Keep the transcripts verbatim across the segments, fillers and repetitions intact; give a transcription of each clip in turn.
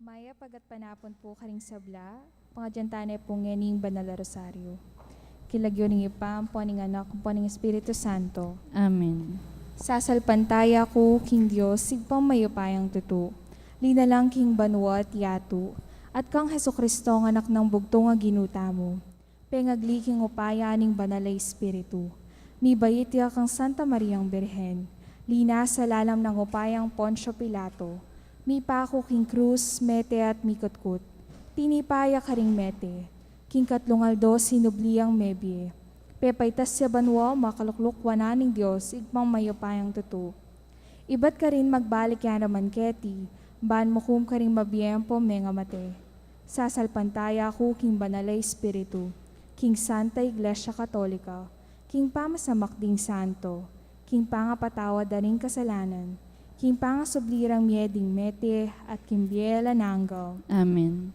Mayap a gatpanapun pu karing sabla, pangadyan tane pu ngening banal a rosaryo. King lagyu ning Ibpa, ampo ning Anak, ampo ning Espiritu Santo. Amen. Sasalpantaya ku king Dios, Ibpang mayupayang tutu, linalang king banua at yatu, at kang Jesucristo, a Anak nang bugtung a Ginu tamu, pengagli king upaya ning Banal a Espiritu. Mibait ya kang Santa Mariang Birhen. Linasa lalam nang upayang Poncio Pilato. Mipaku king krus, mete at mikutkut. Tinipa ya karing mete. King katlung aldo sinubli yang mebie. Pepaitas ya banua, makalukluk wanan ning Dios, Ibpang mayupayang tutu. Ibat karin magbalik ya naman keti, ban mukum karing mabie ampong mengamate. Sasalpantaya ku king Banal a Espiritu, king Santa Iglesia Katolika, king pamasamak ding santo, king pangapatawad da ring kasalanan, king pangasubli rang mie ding mete, at king bie alang angga. Amen.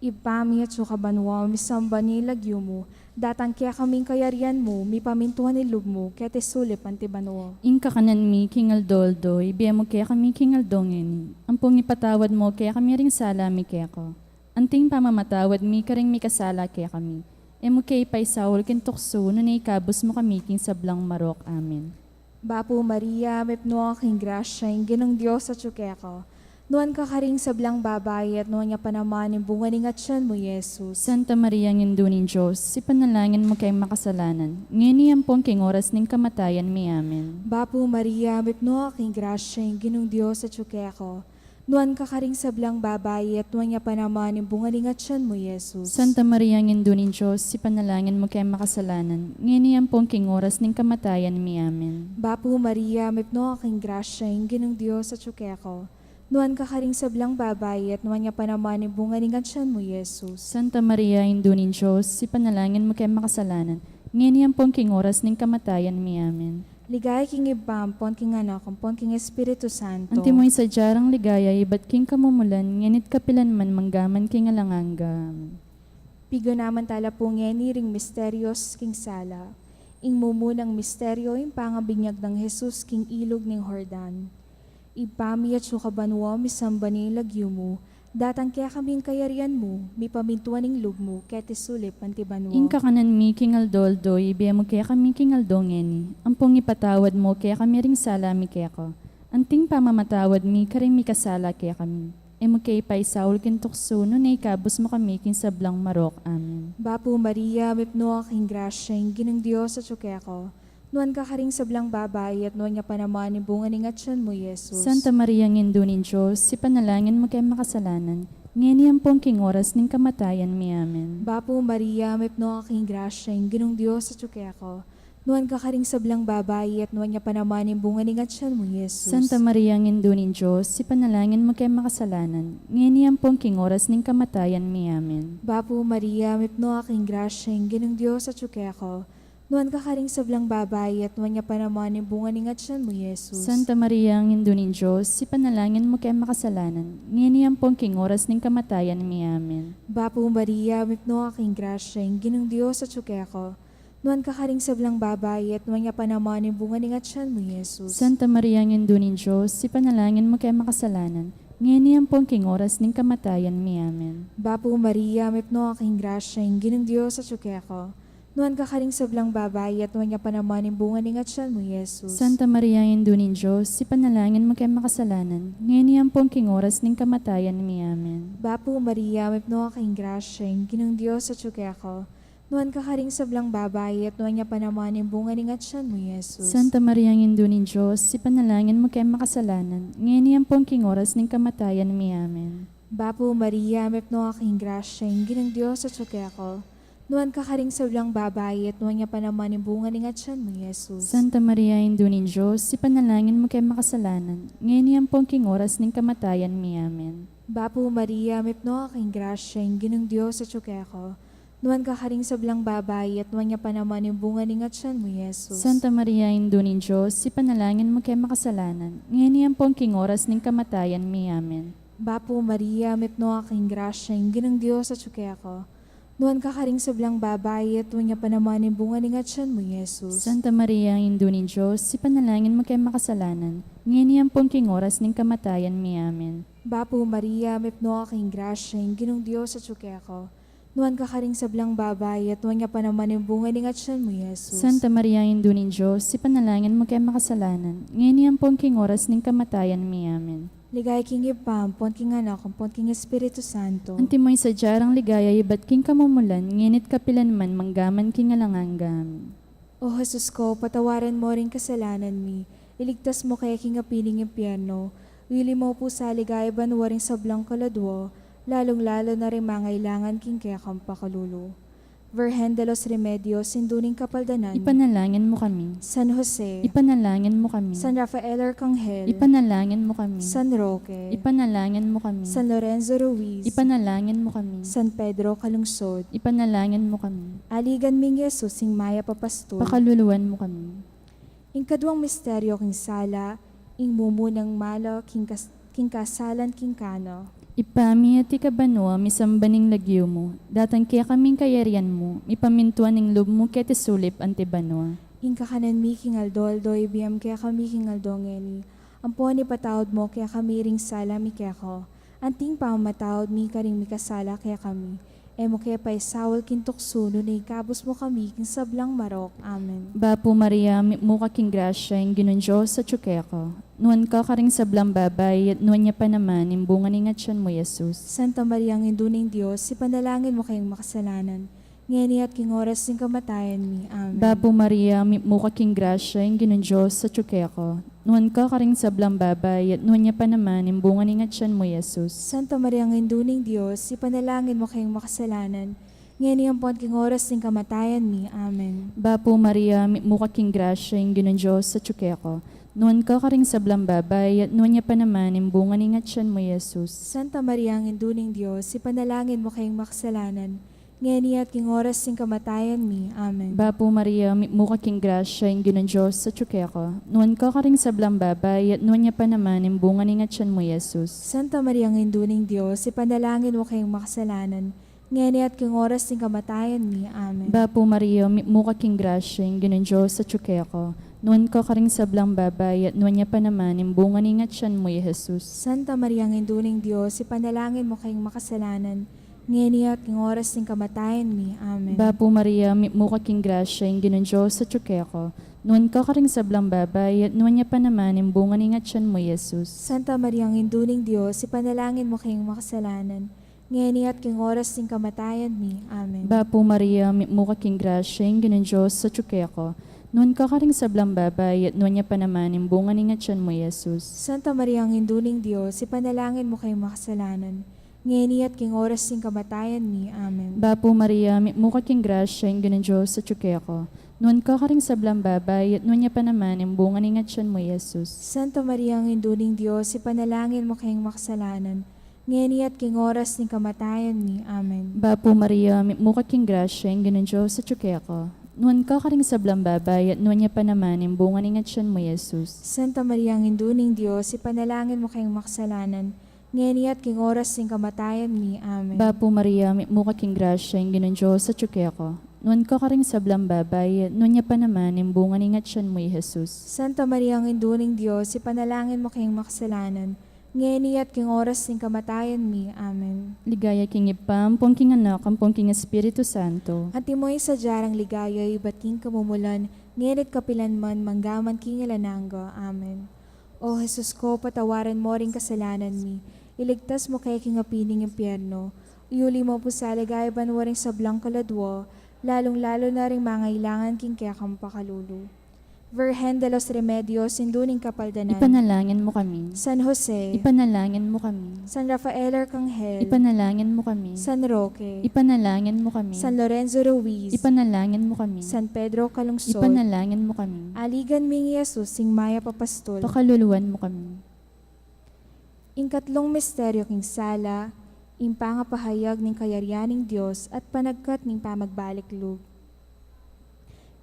Ibpa mi, atsu ka banua, misamban ya ing lagyu mu, datang kekami ing kayarian mu, mipamintuan ing lub mu, keti sulip anti banua. Ing kakanan mi king aldo-aldo ibie mu kekami king aldo ngeni. Ampong ipatawad mu kekami ring sala mi keka, anti ing pamamatawad mi karing mikasala kekami. E mu ke ipaisaul king tuksu, nune ikabus mu kami king sablang marok. Amen. Bapu Maria, mipnu ka king grasya, ing Ginung Dios atyu keka. Nuan ka karing sablang babai, at nuan ya pa naman ing bunga ning atyan mu, Jesus. Santa Maria, Indu ning Dios, ipanalangin mu keng makasalanan, ngeni ampong king oras ning kamatayan mi. Amen. Bapu Maria, mipnu ka king grasya, ing Ginung Dios atyu keka. Nuan ka karing sablang babai, at nuan ya pa naman ing bunga ning atyan mu, Jesus. Santa Maria, Indu ning Dios, ipanalangin mu keng makasalanan, ngeni ampong king oras ning kamatayan mi. Amen. Bapu Maria, mipnu ka king grasya, ing Ginung Dios atyu keka. Nuan ka karing sablang babai, at nuan ya pa naman ing bunga ning atyan mu, Jesus. Santa Maria, Indu ning Dios, ipanalangin mu keng makasalanan, ngeni ampong king oras ning kamatayan mi. Amen. Ligaya king Ibpa, ampon king Anak, ampon king Espiritu Santo. Antimo ing sadya rang ligaya ibat king kamumulan, ngeni't kapilan man, manggaman king alang angga. Amen. Piganakan tala pu ngeni ring misterios king sala. Ing mumunang misterio, ing pangabinyag nang Jesus king ilug ning Jordan. Ibpa mi, atsu ka banua, misamban ya ing lagyu mu, datang kekami ing kayarian mu, mipamintuan ing lub mu, keti sulip anti banua. Ing kakanan mi king aldo-aldo ibie mu kekami king aldo ngeni. Ampong ipatawad mu kekami ring sala mi keka, anti ing pamamatawad mi karing mikasala kekami. E mu ke ipaisaul king tuksu, nune ikabus mu kami king sablang marok. Amen. Bapu Maria, mipnu ka king grasya, ing Ginung Dios atyu keka. Nuan ka karing sablang babai, at nuan ya pa naman ing bunga ning atyan mu, Jesus. Santa Maria, Indu ning Dios, ipanalangin mu keng makasalanan, ngeni ampong king oras ning kamatayan mi. Amen. Bapu Maria, mipnu ka king grasya, ing Ginung Dios atyu keka. Nuan ka karing sablang babai, at nuan ya pa naman ing bunga ning atyan mu, Jesus. Santa Maria, Indu ning Dios, ipanalangin mu keng makasalanan, ngeni ampong king oras ning kamatayan mi. Amen. Bapu Maria, mipnu ka king grasya, ing Ginung Dios atyu keka. Nuan ka karing sablang babai, at nuan ya pa naman ing bunga ning atyan mu, Jesus. Santa Maria, Indu ning Dios, ipanalangin mu keng makasalanan, ngeni ampong king oras ning kamatayan mi. Amen. Bapu Maria, mipnu ka king grasya, ing Ginung Dios atyu keka. Nuan ka karing sablang babai, at nuan ya pa naman ing bunga ning atyan mu, Jesus. Santa Maria, Indu ning Dios, ipanalangin mu keng makasalanan, ngeni ampong king oras ning kamatayan mi. Amen. Bapu Maria, mipnu ka king grasya, ing Ginung Dios atyu keka. Nuan ka karing sablang babai, at nuan ya pa naman ing bunga ning atyan mu, Jesus. Santa Maria, Indu ning Dios, ipanalangin mu keng makasalanan, ngeni ampong king oras ning kamatayan mi. Amen. Bapu Maria, mipnu ka king grasya, ing Ginung Dios atyu keka. Nuan ka karing sablang babai, at nuan ya pa naman ing bunga ning atyan mu, Jesus. Santa Maria, Indu ning Dios, ipanalangin mu keng makasalanan, ngeni ampong king oras ning kamatayan mi. Amen. Bapu Maria, mipnu ka king grasya, ing Ginung Dios atyu keka. Nuan ka karing sablang babai, at nuan ya pa naman ing bunga ning atyan mu, Jesus. Santa Maria, Indu ning Dios, ipanalangin mu keng makasalanan, ngeni ampong king oras ning kamatayan mi. Amen. Bapu Maria, mipnu ka king grasya, ing Ginung Dios atyu keka. Nuan ka karing sablang babai, at nuan ya pa naman ing bunga ning atyan mu, Jesus. Santa Maria, Indu ning Dios, ipanalangin mu keng makasalanan, ngeni ampong king oras ning kamatayan mi. Amen. Bapu Maria, mipnu ka king grasya, ing Ginung Dios atyu keka. Nuan ka karing sablang babai, at nuan ya pa naman ing bunga ning atyan mu, Jesus. Santa Maria, Indu ning Dios, ipanalangin mu keng makasalanan, ngeni ampong king oras ning kamatayan mi. Amen. Bapu Maria, mipnu ka king grasya, ing Ginung Dios atyu keka. Nuan ka karing sablang babai, at nuan ya pa naman ing bunga ning atyan mu, Jesus. Santa Maria, Indu ning Dios, ipanalangin mu keng makasalanan, ngeni ampon king oras ning kamatayan mi. Amen. Ligaya king Ibpa, ampon king Anak, ampon king Espiritu Santo. Antimo ing sadya rang ligaya ibat king kamumulan, ngeni't kapilan man, manggaman king alang angga. Amen. O Jesus ko, patawaran mo ring kasalanan mi, iligtas mo kami king api ning impyerno, iuli mo pu sa ligaya banua ring sablang kaladua, lalung-lalu na ring mangailangan king kekang pakalulu. Virgen de los Remedios, Indu ning Kapaldanan. Ipanalangin mu kami. San Jose. Ipanalangin mu kami. San Rafael Arcangel. Ipanalangin mu kami. San Roque. Ipanalangin mu kami. San Lorenzo Ruiz. Ipanalangin mu kami. San Pedro Calungsod. Ipanalangin mu kami. Aligan ming Jesus, ing mayap a pastul. Pakaluluan mu kami. Ing kaduang misteryo king sala, ing mumunang mala king kas-, king kasalan king Cana. Ibpa mi, atiu ka banua, misamban ing lagyu mu, datang kekami ing kayarian mu, mipamintuan ing lub mu keti sulip anti banua. Ing kakanan mi king aldo-aldo ibie mu kekami king aldo ngeni, ampon ipatawad mu kekami ring sala mi keka, anti ing pamamatawad mi karing mikasala kekami, e mu ke paisaul king tuksu, nune ikabus mu kami king sablang marok. Amen. Bapu Maria, mipnu ka king grasya, ing Ginung Dios atyu keka. Nuan ka karing sablang babai, at nuan ya pa naman ing bunga ning atyan mu, Jesus. Santa Maria, Indu ning Dios, ipanalangin mu kaming makasalanan, ngeni at king oras ning kamatayan mi. Amen. Bapu Maria, mipnu ka king grasya, ing Ginung Dios atyu keka. Nuan ka karing sablang babai, at nuan ya pa naman ing bunga ning atyan mu, Jesus. Santa Maria, Indu ning Dios, ipanalangin mu kaming makasalanan, ngeni ampon king oras ning kamatayan mi. Amen. Bapu Maria, mipnu ka king grasya, ing Ginung Dios atyu keka. Nuan ka karing sablang babai, at nuan ya pa naman ing bunga ning atyan mu, Jesus. Santa Maria, Indu ning Dios, ipanalangin mu kaming makasalanan, ngeni at king oras ning kamatayan mi. Amen. Bapu Maria, mipnu ka king grasya, ing Ginung Dios atyu keka. Nuan ka karing sablang babai, at nuan ya pa naman ing bunga ning atyan mu, Jesus. Santa Maria, Indu ning Dios, ipanalangin mu kaming makasalanan, ngeni at king oras ning kamatayan mi. Amen. Bapu Maria, mipnu ka king grasya, ing Ginung Dios atyu keka. Nuan ka karing sablang babai, at nuan ya pa naman ing bunga ning atyan mu, Jesus. Santa Maria, Indu ning Dios, ipanalangin mu kaming makasalanan, ngeni at king oras ning kamatayan mi. Amen. Bapu Maria, mipnu ka king grasya, ing Ginung Dios atyu keka. Nuan ka karing sablang babai, at nuan ya pa naman ing bunga ning atyan mu, Jesus. Santa Maria, Indu ning Dios, ipanalangin mu kaming makasalanan, ngeni at king oras ning kamatayan mi. Amen. Bapu Maria, mipnu ka king grasya, ing Ginung Dios atyu keka. Nuan ka karing sablang babai, at nuan ya pa naman ing bunga ning atyan mu, Jesus. Santa Maria, Indu ning Dios, ipanalangin mu kaming makasalanan, ngeni at king oras ning kamatayan mi. Amen. Bapu Maria, mipnu ka king grasya, ing Ginung Dios atyu keka. Nuan ka karing sablang babai, at nuan ya pa naman ing bunga ning atyan mu, Jesus. Santa Maria, Indu ning Dios, ipanalangin mu kaming makasalanan, ngeni at king oras ning kamatayan mi. Amen. Bapu Maria, mipnu ka king grasya, ing Ginung Dios atyu keka. Nuan ka karing sablang babai, at nuan ya pa naman ing bunga ning atyan mu, Jesus. Santa Maria, Indu ning Dios, ipanalangin mu kaming makasalanan, ngeni at king oras ning kamatayan mi. Amen. Bapu Maria, mipnu ka king grasya, ing Ginung Dios atyu keka. Nuan ka karing sablang babai, at nuan ya pa naman ing bunga ning atyan mu, Jesus. Santa Maria, Indu ning Dios, ipanalangin mu kaming makasalanan, ngeni at king oras ning kamatayan mi. Amen. Ligaya king Ibpa, ampon king Anak, ampon king Espiritu Santo. Antimo ing sadya rang ligaya ibat king kamumulan, ngeni't kapilan man, manggaman king alang angga. Amen. O Jesus ko, patawaran mo ring kasalanan mi, iligtas mo kami king api ning impyerno, iuli mo pu sa ligaya banua ring sablang kaladua, lalung-lalu na ring mangailangan king kekang pakalulu. Virgen de los Remedios, Indu ning Kapaldanan. Ipanalangin mo kami. San Jose. Ipanalangin mo kami. San Rafael Arcangel. Ipanalangin mo kami. San Roque. Ipanalangin mo kami. San Lorenzo Ruiz. Ipanalangin mo kami. San Pedro Calungsod. Ipanalangin mo kami. Aligan ming Jesus, ing mayap a pastul. Pakaluluan mo kami. Ing katlung misteryo king sala, ing pangapahayag ning kayarian ning Dios at panagkat ning pamagbalik lub.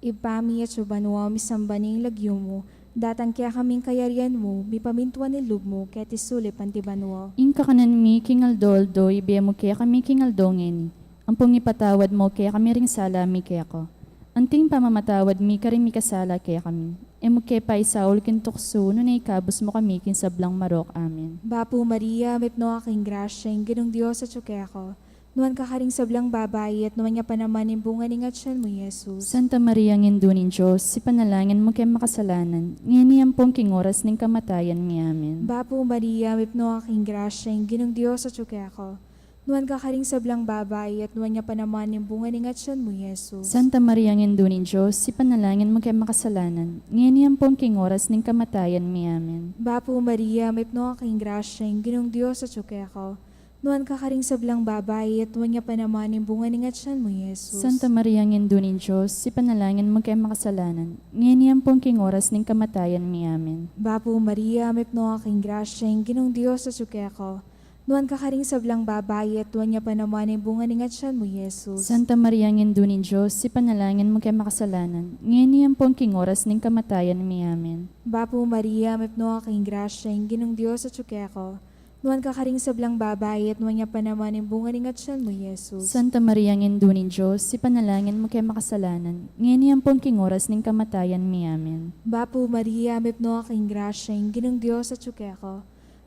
Ibpa mi, atsu ka banua, misamban ing lagyu mu, datang kekami ing kayarian mu, mipamintuan ing lub mu, keti sulip anti banua. Ing kakanan mi king aldo-aldo ibie mu kekami king aldo ngeni, ampon ipatawad mo kekami ring sala mi keka, anti ing pamamatawad mi karing mikasala kekami. E mu ke paisaul king tuksu, nune ikabus mu kami king sablang marok. Amen. Bapu Maria, mipnu ka king grasya, ing Ginung Dios atyu keka. Nuan ka karing sablang babai, at nuan ya pa naman ing bunga ning atyan mu, Jesus. Santa Maria, Indu ning Dios, ipanalangin mu keng makasalanan, ngeni ampon king oras ning kamatayan mi. Amen. Bapu Maria, mipnu ka king grasya, ing Ginung Dios atyu keka. Nuan ka karing sablang babai, at nuan ya pa naman ing bunga ning atyan mu, Jesus. Santa Maria, Indu ning Dios, ipanalangin mu keng makasalanan, ngeni ampon king oras ning kamatayan mi. Amen. Bapu Maria, mipnu ka king grasya, ing Ginung Dios atyu keka. Nuan ka karing sablang babai, at nuan ya pa naman ing bunga ning atyan mu, Jesus. Santa Maria, Indu ning Dios, ipanalangin mu keng makasalanan, ngeni ampon king oras ning kamatayan mi. Amen. Bapu Maria, mipnu ka king grasya, ing Ginung Dios atyu keka. Nuan ka karing sablang babai, at nuan ya pa naman ing bunga ning atyan mu, Jesus. Santa Maria, Indu ning Dios, ipanalangin mu keng makasalanan, ngeni ampon king oras ning kamatayan mi. Amen. Bapu Maria, mipnu ka king grasya, ing Ginung Dios atyu keka. Nuan ka karing sablang babai, at nuan ya pa naman ing bunga ning atyan mu, Jesus. Santa Maria, Indu ning Dios, ipanalangin mu keng makasalanan, ngeni ampon king oras ning kamatayan mi. Amen. Bapu Maria, mipnu ka king grasya, ing Ginung Dios atyu keka.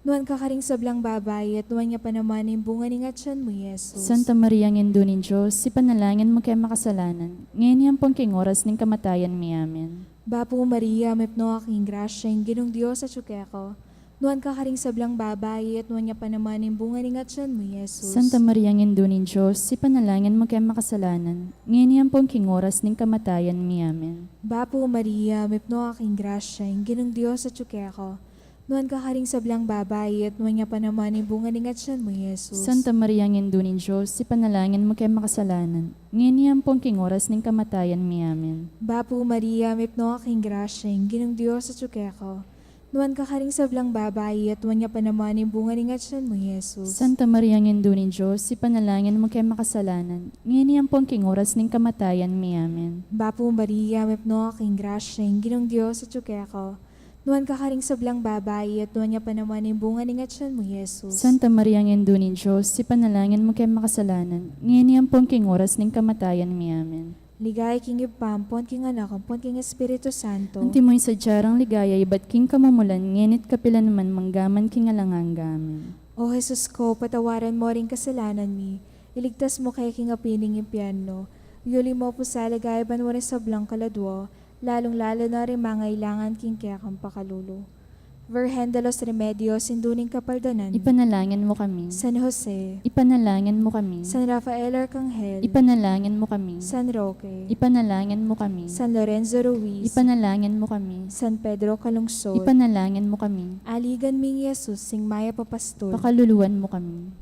Nuan ka karing sablang babai, at nuan ya pa naman ing bunga ning atyan mu, Jesus. Santa Maria, Indu ning Dios, ipanalangin mu keng makasalanan, ngeni ampon king oras ning kamatayan mi. Amen. Bapu Maria, mipnu ka king grasya, ing Ginung Dios atyu keka. Nuan ka karing sablang babai, at nuan ya pa naman ing bunga ning atyan mu, Jesus. Santa Maria, Indu ning Dios, ipanalangin mu keng makasalanan, ngeni ampon king oras ning kamatayan mi. Amen. Bapu Maria, mipnu ka king grasya, ing Ginung Dios atyu keka. Nuan ka karing sablang babai, at nuan ya pa naman ing bunga ning atyan mu, Jesus. Santa Maria, Indu ning Dios, ipanalangin mu keng makasalanan, ngeni ampon king oras ning kamatayan mi. Amen. Bapu Maria, mipnu ka king grasya, ing Ginung Dios atyu keka. Nuan ka karing sablang babai, at nuan ya pa naman ing bunga ning atyan mu, Jesus. Santa Maria, Indu ning Dios, ipanalangin mu keng makasalanan, ngeni ampon king oras ning kamatayan mi. Amen. Bapu Maria, mipnu ka king grasya, ing Ginung Dios atyu keka. Nuan ka karing sablang babai, at nuan ya pa naman ing bunga ning atyan mu, Jesus. Santa Maria, Indu ning Dios, ipanalangin mu keng makasalanan, ngeni ampon king oras ning kamatayan mi. Amen. Ligaya king Ibpa, ampon king Anak, ampon king Espiritu Santo. Antimo ing sadya rang ligaya ibat king kamumulan, ngeni't kapilan man, manggaman king alang angga. Amen. O Jesus ko, patawaran mo ring kasalanan mi, iligtas mu kami king api ning impyerno, yuli mo pu sa ligaya banua ring sablang kaladua, lalung-lalu na ring mangailangan king kekang pakalulu. Virgen de los Remedios, Indu ning Kapaldanan. Ipanalangin mu kami. San Jose. Ipanalangin mu kami. San Rafael Arcangel. Ipanalangin mu kami. San Roque. Ipanalangin mu kami. San Lorenzo Ruiz. Ipanalangin mu kami. San Pedro Calungsod. Ipanalangin mu kami. Aligan ming Jesus, sing mayap a pastul. Pakaluluan mu kami.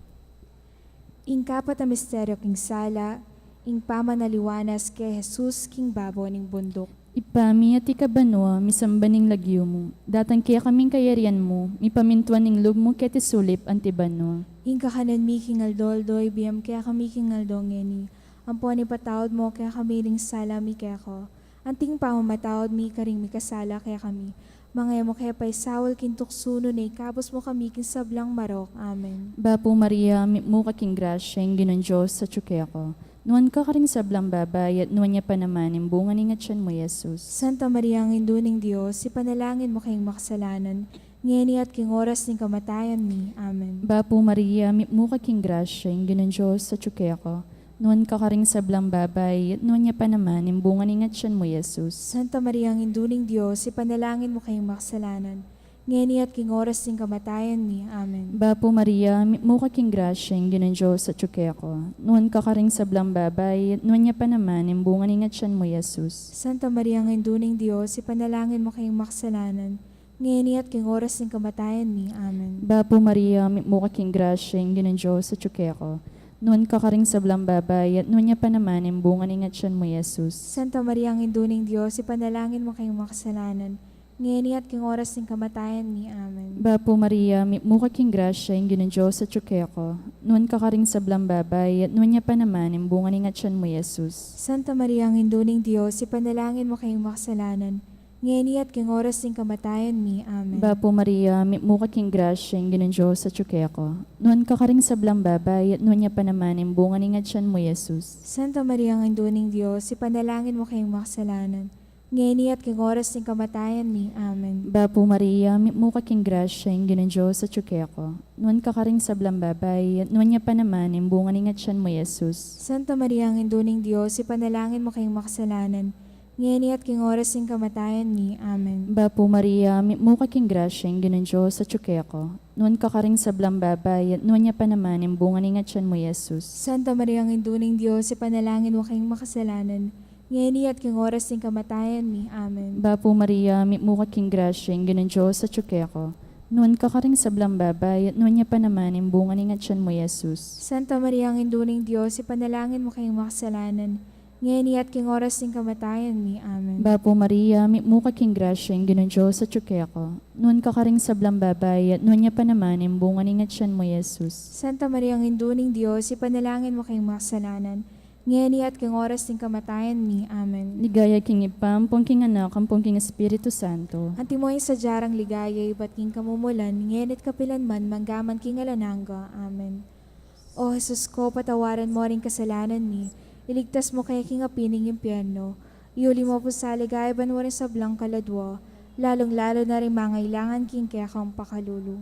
Ing kapat a misteryo king sala, ing pamanaliwanas kang Jesus king babo ning bunduk. Ibpa mi, atiu ka banua, misamban ing lagyu mu. Datang kekami ing kayarian mu, mipamintuan ing lub mu keti sulip anti banua. Ing kakanan mi king aldo-aldo ibie mu kekami king aldo ngeni. Ampon ipatawad mu kekami ring sala mi keka, anti ing pamamatawad mi karing mikasala kekami. Manga e mu ke paisaul king tuksu, nune ikabus mu kami king sablang marok. Amen. Bapu Maria, mipnu ka king grasya, ing Ginung Dios atyu keka. Nuan ka karing sablang babai, at nuan ya pa naman ing bunga ning atyan mu, Jesus. Santa Maria, Indu ning Dios, ipanalangin mu kaming makasalanan, ngeni at king oras ning kamatayan mi. Amen. Bapu Maria, mipnu ka king grasya, ing Ginung Dios atyu keka. Nuan ka karing sablang babai, at nuan ya pa naman ing bunga ning atyan mu, Jesus. Santa Maria, Indu ning Dios, ipanalangin mu kaming makasalanan, ngeni at king oras ning kamatayan mi. Amen. Bapu Maria, mipnu ka king grasya, ing Ginung Dios atyu keka. Nuan ka karing sablang babai, at nuan ya pa naman ing bunga ning atyan mu, Jesus. Santa Maria, Indu ning Dios, ipanalangin mu kaming makasalanan, ngeni at king oras ning kamatayan mi. Amen. Bapu Maria, mipnu ka king grasya, ing Ginung Dios atyu keka. Nuan ka karing sablang babai, at nuan ya pa naman ing bunga ning atyan mu, Jesus. Santa Maria, Indu ning Dios, ipanalangin mu kaming makasalanan, ngeni at king oras ning kamatayan mi. Amen. Bapu Maria, mipnu ka king grasya, ing Ginung Dios atyu keka. Nuan ka karing sablang babai, at nuan ya pa naman ing bunga ning atyan mu, Jesus. Santa Maria, Indu ning Dios, ipanalangin mu kaming makasalanan, ngeni at king oras ning kamatayan mi. Amen. Bapu Maria, mipnu ka king grasya, ing Ginung Dios atyu keka. Nuan ka karing sablang babai, at nuan ya pa naman ing bunga ning atyan mu, Jesus. Santa Maria, Indu ning Dios, ipanalangin mu kaming makasalanan, ngeni at king oras ning kamatayan mi. Amen. Bapu Maria, mitmu ka king grasya, ing Ginung Dios atyu keka. Nuan ka karing sablang babai, at nuan ya pa naman ing bunga ning atyan mu, Jesus. Santa Maria, Indu ning Dios, ipanalangin mu keng makasalanan, ngeni at king oras ning kamatayan mi. Amen. Bapu Maria, mitmu ka king grasya, ing Ginung Dios atyu keka. Nuan ka karing sablang babai, at nuan ya pa naman ing bunga ning atyan mu, Jesus. Santa Maria, Indu ning Dios, ipanalangin mu keng makasalanan, ngeni at king oras ning kamatayan mi. Amen. Bapu Maria, mitmu ka king grasya, ing Ginung Dios atyu keka. Nuan ka karing sablang babai, at nuan ya pa naman ing bunga ning atyan mu, Jesus. Santa Maria, Indu ning Dios, ipanalangin mu keng makasalanan, ngeni at king oras ning kamatayan mi. Amen. Bapu Maria, mitmu ka king grasya, ing Ginung Dios atyu keka. Nuan ka karing sablang babai, at nuan ya pa naman ing bunga ning atyan mu, Jesus. Santa Maria, Indu ning Dios, ipanalangin mu keng makasalanan, ngeni at king oras ning kamatayan mi. Amen. Ligaya king Ibpa, ampon king Anak, ampon king Espiritu Santo. Antimo ing sadya rang ligaya ibat king kamumulan, ngeni at kapilan man, manggaman king alang angga. Amen. O Jesus ko, patawaran mu ring kasalanan mi, iligtas mu kami king api ning impyerno, iuli mu pu sa ligaya banua ring sablang kaladua, lalung-lalu na ring mangailangan king kekang pakalulu.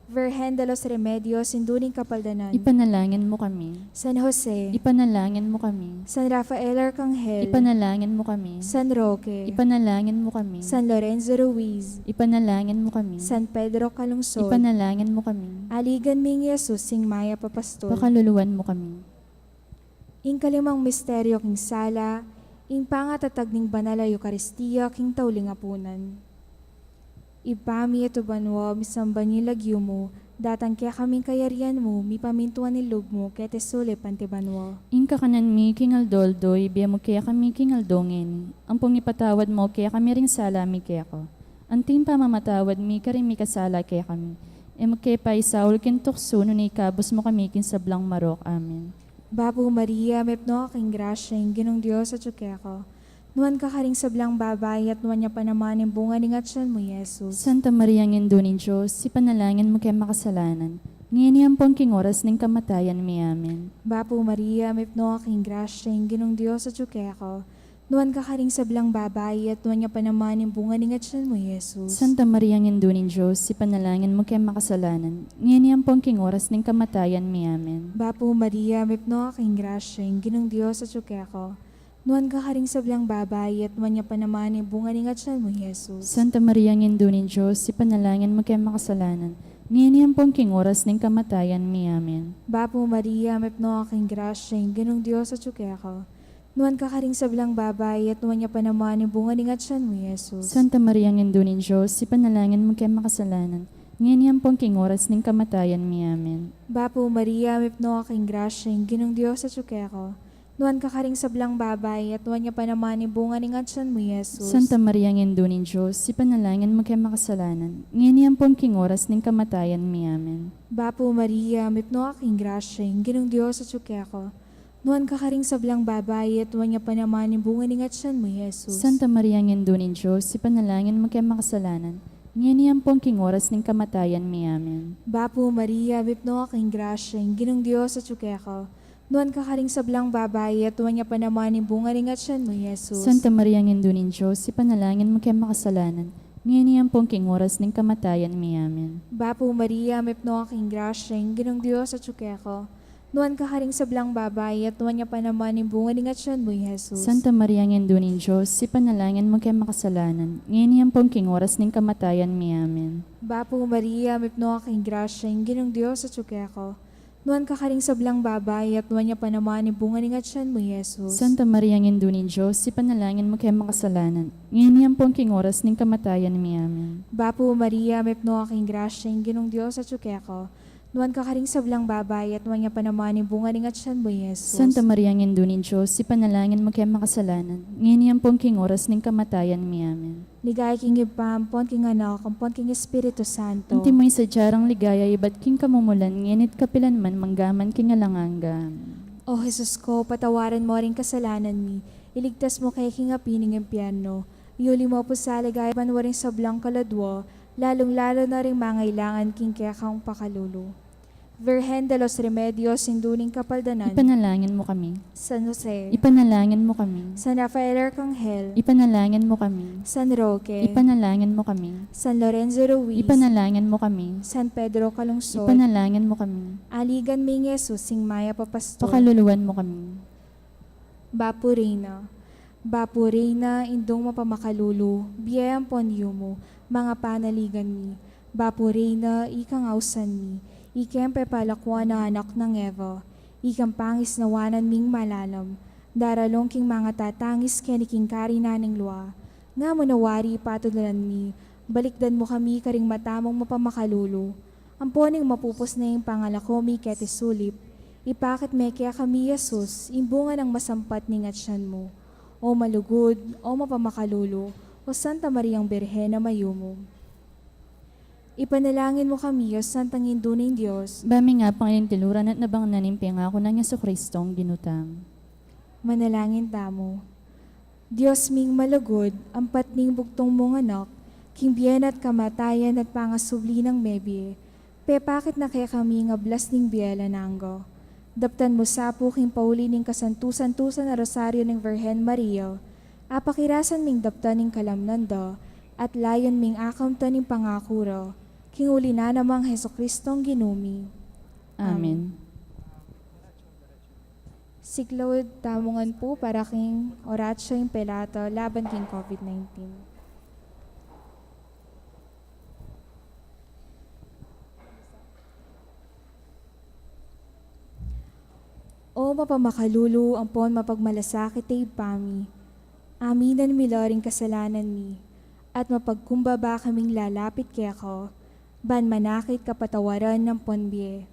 Virgen de los Remedios, Indu ning Kapaldanan. Ipanalangin mu kami. San Jose. Ipanalangin mu kami. San Rafael Arcangel. Ipanalangin mu kami. San Roque. Ipanalangin mu kami. San Lorenzo Ruiz. Ipanalangin mu kami. San Pedro Calungsod. Ipanalangin mu kami. Aligan mi nang Jesus, ing mayap a pastor. Pakaluluan mu kami. Ing kalimang misteryo king sala, ing pangatatag ning banal a Eukaristia king tauling apunan. Ibpa mi atsu ka banua, misamban ya ing lagyu mu, datang kekami ing kayarian mu, mipamintuan ing lub mu, keti sulip anti banua. Ing kakanan mi king aldo-aldo, ibie mu kekami king aldo ngeni, ampon ipatawad mu kekami ring sala mi keka, anti ing pamamatawad mi karing mikasala kekami. E mu ke paisaul king tuksu, nune ikabus mu kami king sablang marok. Amen. Bapu Maria, mipnu ka king grasya, ing Ginung Dios atyu keka. Nuan ka karing sablang babai, at nuan ya pa naman ing bunga ning atyan mu, Jesus. Santa Maria, Indu ning Dios, ipanalangin mu keng makasalanan, ngeni ampon king oras ning kamatayan mi. Amen. Bapu Maria, mipnu ka king grasya, ing Ginung Dios atyu keka. Nuan ka karing sablang babai, at nuan ya pa naman ing bunga ning atyan mu, Jesus. Santa Maria, Indu ning Dios, ipanalangin mu keng makasalanan, ngeni ampon king oras ning kamatayan mi. Amen. Bapu Maria, mipnu ka king grasya, ing Ginung Dios atyu keka. Nuan ka karing sablang babai, at nuan ya pa naman ing bunga ning atyan mu, Jesus. Santa Maria, Indu ning Dios, ipanalangin mu keng makasalanan, ngeni ampon king oras ning kamatayan mi. Amen. Bapu Maria, mipnu ka king grasya, ing Ginung Dios atyu keka. Nuan ka karing sablang babai, at nuan ya pa naman ing bunga ning atyan mu, Jesus. Santa Maria, Indu ning Dios, ipanalangin mu keng makasalanan, ngeni ampon king oras ning kamatayan mi. Amen. Bapu Maria, mipnu ka king grasya, ing Ginung Dios atyu keka. Nuan ka karing sablang babai, at nuan ya pa naman ing bunga ning atyan mu, Jesus. Santa Maria, Indu ning Dios, ipanalangin mu keng makasalanan, ngeni ampon king oras ning kamatayan mi. Amen. Bapu Maria, mipnu ka king grasya, ing Ginung Dios atyu keka. Nuan ka karing sablang babai, at nuan ya pa naman ing bunga ning atyan mu, Jesus. Santa Maria, Indu ning Dios, ipanalangin mu keng makasalanan, ngeni ampon king oras ning kamatayan mi. Amen. Bapu Maria, mipnu ka king grasya, ing Ginung Dios atyu keka. Nuan ka karing sablang babai, at nuan ya pa naman ing bunga ning atyan mu, Jesus. Santa Maria, Indu ning Dios, ipanalangin mu keng makasalanan, ngeni ampon king oras ning kamatayan mi. Amen. Bapu Maria, mipnu ka king grasya, ing Ginung Dios atyu keka. Nuan ka karing sablang babai, at nuan ya pa naman ing bunga ning atyan mu, Jesus. Santa Maria, Indu ning Dios, ipanalangin mu keng makasalanan, ngeni ampon king oras ning kamatayan mi. Amen. Bapu Maria, mipnu ka king grasya, ing Ginung Dios atyu keka. Nuan ka karing sablang babai, at nuan ya pa naman ing bunga ning atyan mu, Jesus. Santa Maria, Indu ning Dios, ipanalangin mu keng makasalanan, ngeni ampon king oras ning kamatayan mi. Amen. Bapu Maria, mipnu ka king grasya, ing Ginung Dios atyu keka. Nuan ka karing sablang babai, at nuan ya pa naman ing bunga ning atyan mu, Jesus. Santa Maria, Indu ning Dios, ipanalangin mu keng makasalanan, ngeni ampon king oras ning kamatayan mi. Amen. Ligaya king Ibpa, ampon king Anak, ampon king Espiritu Santo. Antimo ing sadya rang ligaya ibat king kamumulan, ngeni at kapilan man, manggaman king alang angga. Amen. O Jesus ko, patawaran mu ring kasalanan mi, iligtas mu kami king api ning impyerno, iuli mu pu sa ligaya banua ring sablang kaladua, lalung-lalu na ring mangailangan king kekang pakalulu. Virgen de los Remedios, Indu ning Kapaldanan. Ipanalangin mo kami. San Jose. Ipanalangin mo kami. San Rafael Arcangel. Ipanalangin mo kami. San Roque. Ipanalangin mo kami. San Lorenzo Ruiz. Ipanalangin mo kami. San Pedro Calungsod. Ipanalangin mo kami. Aligan mi Jesus, ing mayap a pastor. Pakaluluan mo kami. Bapu Reyna. Bapu Reyna, Indung mapamakalulu, bie ampon yumu, mangapanaligan mi. Bapu Reyna, ikang ausan mi, ikeng pepalakuan a anak nang Eva, ikang pangisnawanan ming malalam, daralung king mangatatangis keni king karinan ning lua. Nga mu na wari patudalan mi, balikdan mu kami karing mata mung mapamakalulu. Ampon ing mapupus na ing pangalako mi keti sulip, ipakit me kekami Jesus, ing bunga nang masampat ning atyan mu. O malugud, o mapamakalulu, o Santa Mariang Birhen a mayumu. Ipanalangin mu kami, o Santang Indu ning Dios. Ba mi nga pangalintiluran at nabangnan ing pengaku nang Jesucristong Ginu tang. Manalangin tamu. Dios ming malugud, ampat ning bugtung mung anak, king bie na at kamatayan at pangasubli nang mebie, pepakit na kekami ing ablas ning bie alang angga. Daptan mu sa pu king pauli ning kasantusan-tusan a Rosario ning Virgen Maria, apakirasan ming daptan ing kalamnan da, at layun ming akamtan ing pangaku ra, king uli na namang Jesucristong Ginu mi. Amen. Amen. Siklaud tamu ngan pu para king Oratio Imperata laban king COVID nineteen. O mapamakalulu ampon mapagmalasakit a Ibpa mi, aminan mi la ring kasalanan mi, at mapagkumbaba kaming lalapit keka, ban manakit kapatawaran ampon bie.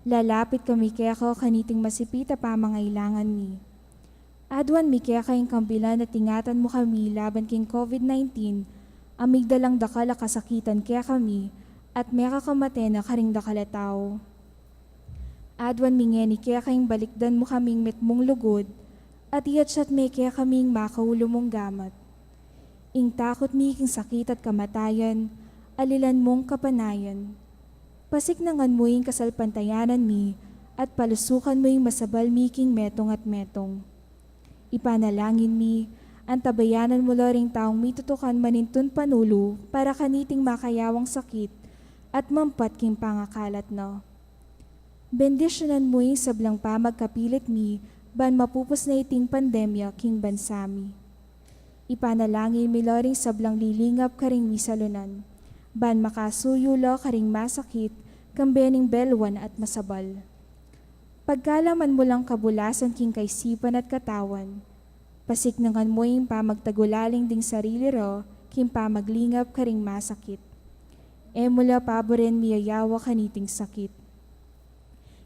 Lalapit kami keka kaniting masipit a pamangailangan mi. Aduan mi keka ing kambilan at ingatan mu kami laban king COVID nineteen, a migdalang dakal a kasakitan kekami, at mekakamate na karing dakal a tau. Aduan mi ngeni keka ing balikdan mu kaming mitmung lugud, at iatsat me kekami ing makaulu mung gamat. Ing takut mi king sakit at kamatayan, alilan mung kapanayan. Pasiknangan mu ing kasalpantayanan mi, at palusukan mu ing masabal mi king metung at metung. Ipanalangin mi, antabayanan mu la ring taung mitutukan manintun panulu para kaniting makayawang sakit, at mampat king pangakalat na. Bendisyunan mu ing sablang pamagkapilit mi, ban mapupus na iting pandemya king bansa mi. Ipanalangin mi la ring sablang lilingap karing misalunan, ban makasuyu la karing masakit, kambe ning belwan at masabal. Pagkalaman mu lang kabulasan king kaisipan at katawan, pasiknangan mu ing pamagtagulaling ding sarili ra, king pamaglingap karing masakit. E mu la paburen miyayawa kaniting sakit.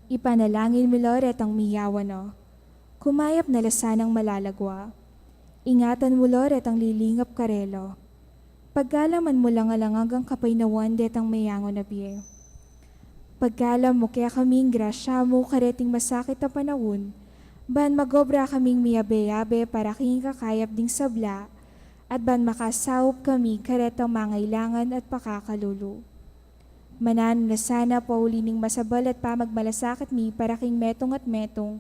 Ipanalangin mi la retang miyawa na. Kumayap na la sanang malalagwa. Ingatan mu la retang lilingap karela. Pagkalaman mu lang alang anggang kapaynawan detang meyangu na bie. Pagkalam mu kekami ing grasya mu kareting masakit a panaun, ban magobra kaming miyabe-yabe para king ikakayap ding sabla, at ban makasaup kami karetang mangailangan at pakakalulu. Mananu na sana pauli ning masabal at pamagmalasakit mi para king metung at metung,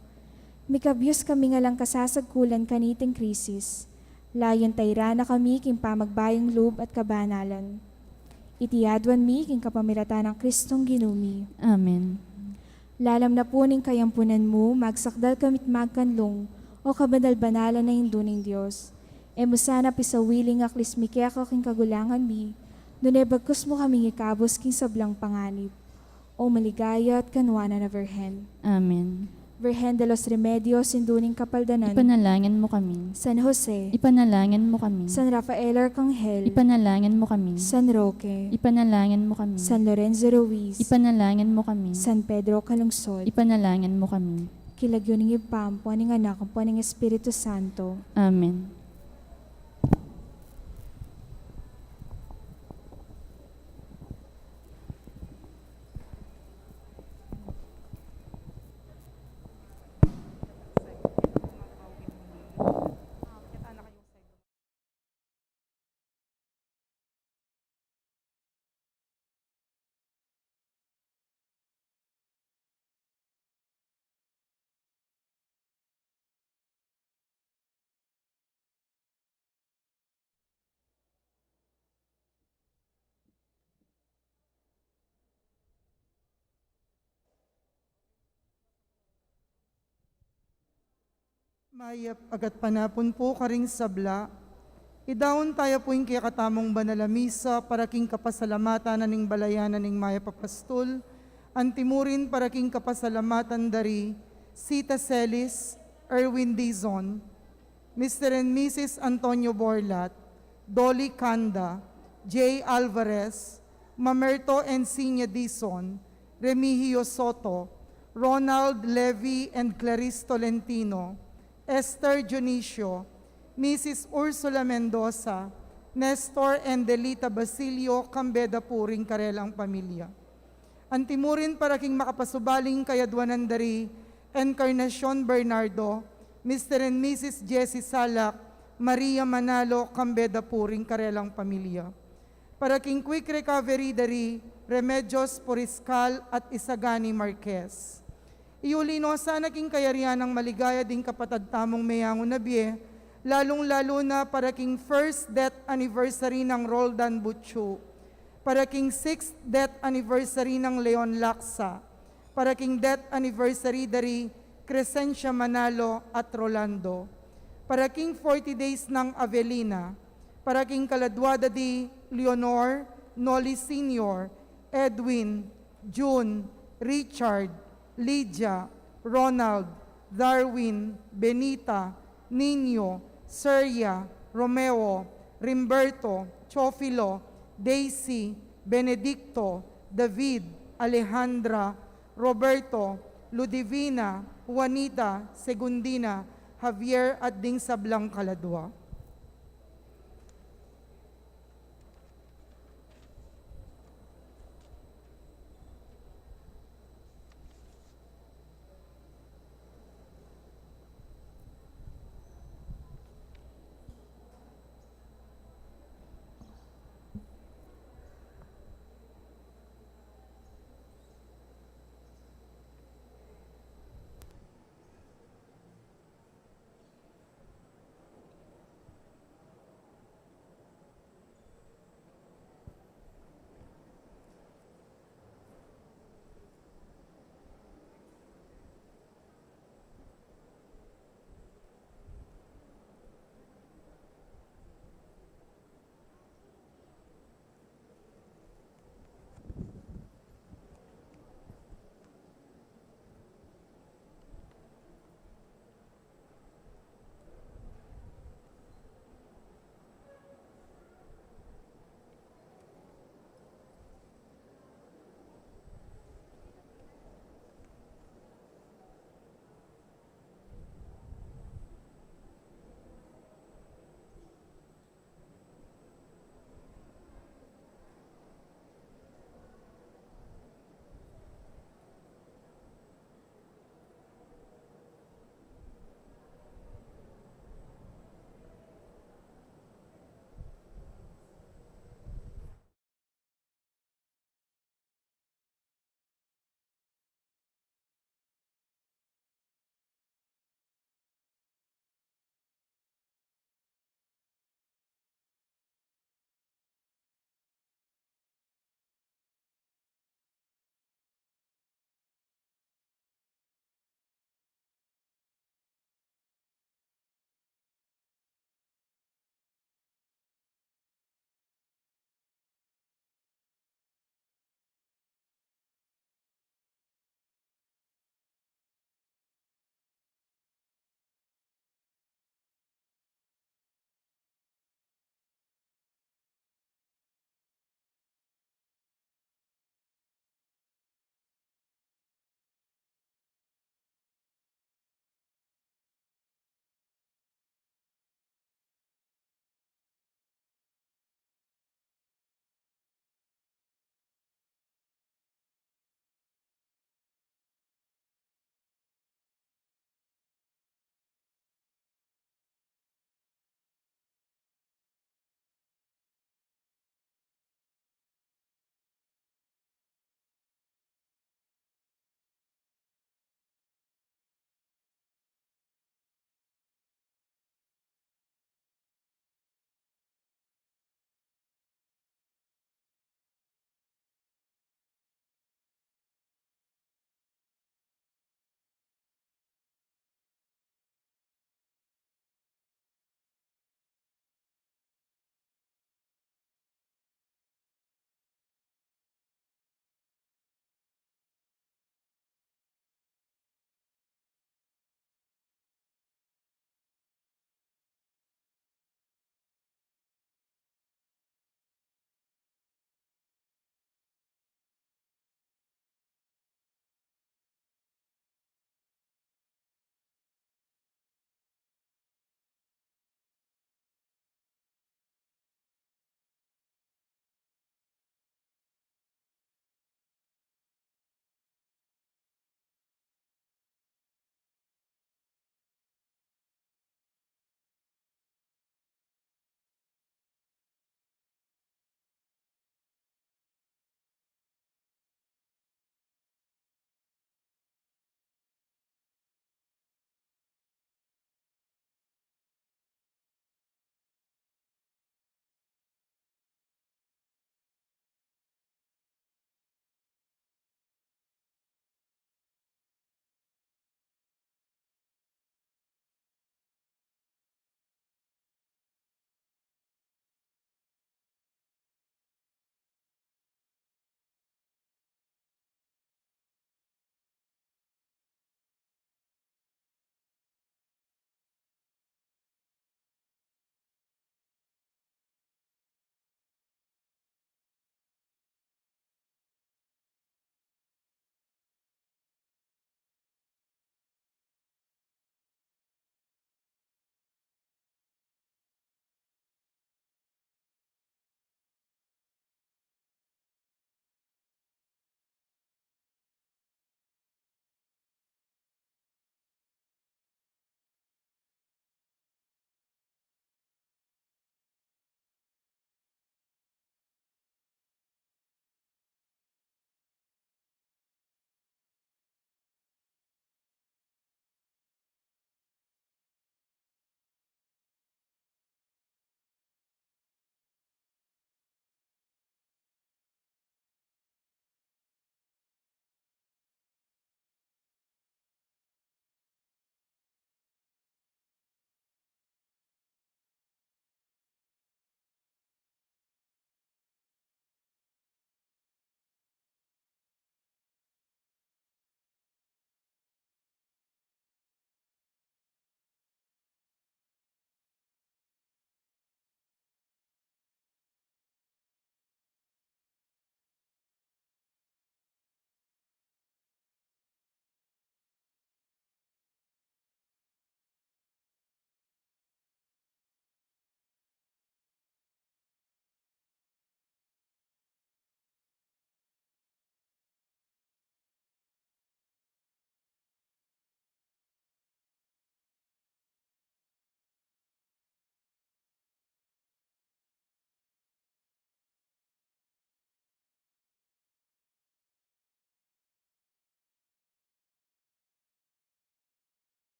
mikabyus kami ngan lang kasasagkulan kaniting krisis. Layun tairan na kami king pamagbayung lub at kabanalan. Iti aduan mi king kapamilatan nang Kristong Ginu mi. Amen. Lalam na pu ning kayampunan mu, magsakdal kami't magkanlung, o kabanal-banalan a Indu ning Dios. E mu sana pisawili ing aklis mi keka king kagulangan mi, nune bagkus mu kaming ikabus king sablang panganib. O maligaya at kanwanan a Virgen. Amen. Virgen de los Remedios, Indu ning Kapaldanan. Ipanalangin mo kami. San Jose. Ipanalangin mo kami. San Rafael Arcangel. Ipanalangin mo kami. San Roque. Ipanalangin mo kami. San Lorenzo Ruiz. Ipanalangin mo kami. San Pedro Calungsod. Ipanalangin mo kami. King lagyu ning Ibpa, ampo ning Anak, ampo ning Espiritu Santo. Amen. Mayap a gatpanapun pu karing sabla. Idaun taya pu ing kekatamung banal a misa para king kapasalamatan na ning balayan na ning mayap a pastul, antimurin para king kapasalamatan da ri Sita Celis, Erwin Dizon, Mister and Missus Antonio Borlat, Dolly Canda, Jay Alvarez, Mamerto and Sinya Dizon, Remigio Soto, Ronald Levy and Clarice Tolentino, Esther Dionisio, Missus Ursula Mendoza, Nestor and Delita Basilio, kambe da pu ring karelang pamilya. Antimurin para king makapasubaling kayadwanan da ri Encarnacion Bernardo, Mister and Missus Jessie Salak, Maria Manalo, kambe da pu ring karelang pamilya. Para king quick recovery da ri Remedios Puriscal at Isagani Marquez. Iuli no sana king kayarian nang maligaya ding kapatad tamung meyangu na bie, lalung-lalu na para king first death anniversary nang Roldan Butchu, para king sixth death anniversary nang Leon Laksa, para king death anniversary da ri Crescencia Manalo at Rolando, para king forty days nang Avelina, para king kaladwa da di Leonor, Noli Senior, Edwin, June, Richard, Lydia, Ronald, Darwin, Benita, Nino, Serya, Romeo, Rimberto, Teofilo, Daisy, Benedicto, David, Alejandra, Roberto, Ludivina, Juanita, Segundina, Javier at ding sablang kaladwa.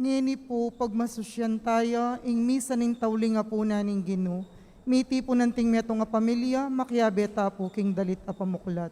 Ngeni pu, pagmasusyan taya ing misa ning tauling apunan ning Ginu, mitipu anting metung a pamilya, makiabe ta pu king dalit a pamuklat.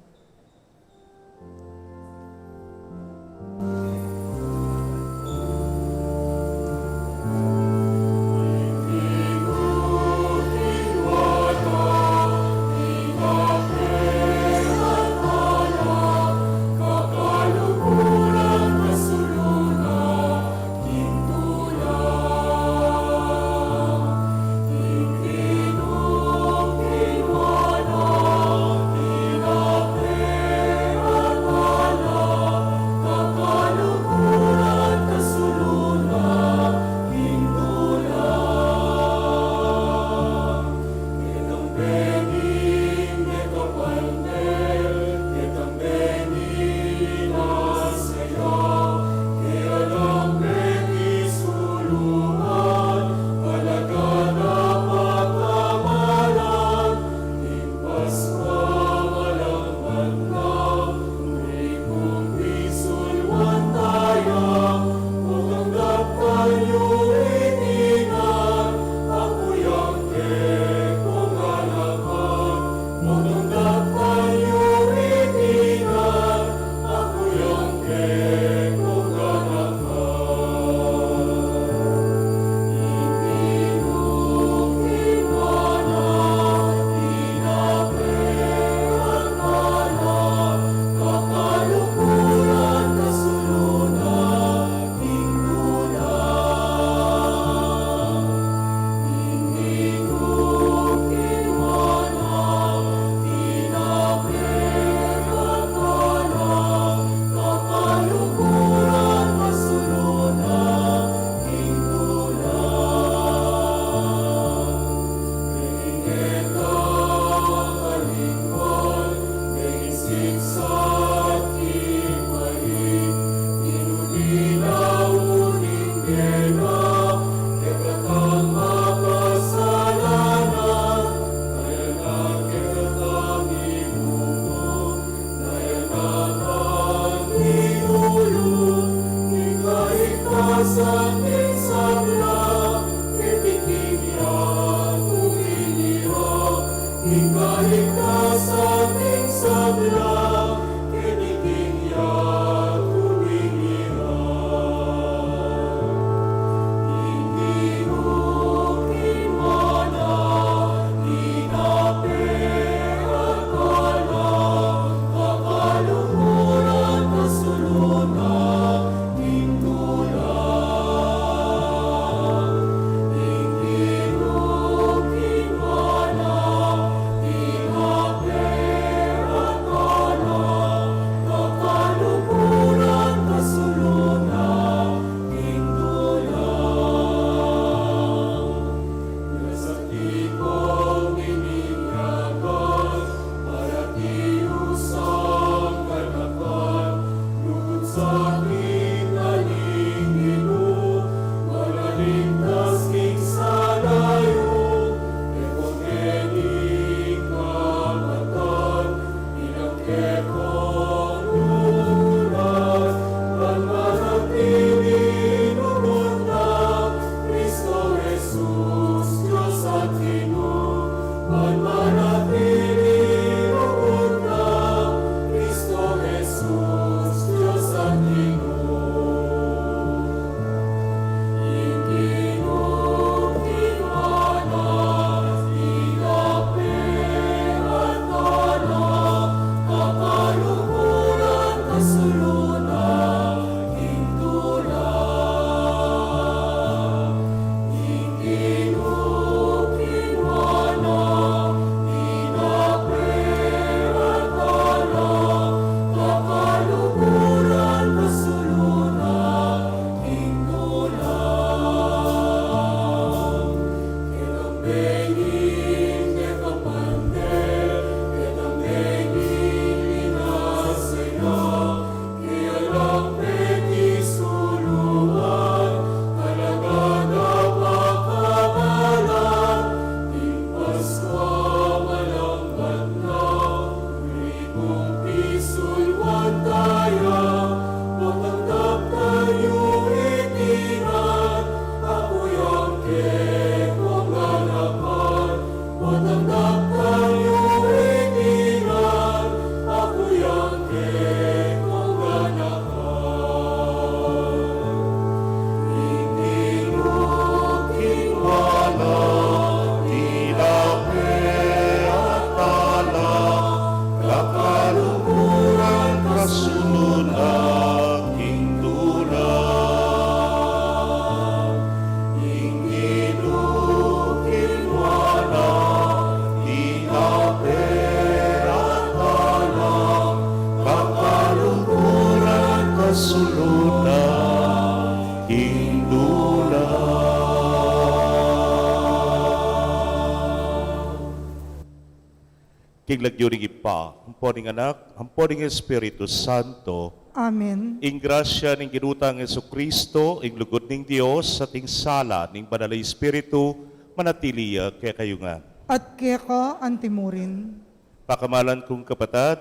King lagyu ning Ibpa, ampo ning Anak, ampo ning Espiritu Santo. Amen. Ing grasya ning Ginu tang Jesucristo, ing lugud ning Dios, at ing sala ning Banal a Espiritu, manatili ya kekayu ngan. At keka antimurin. Pakamalan kung kapatad,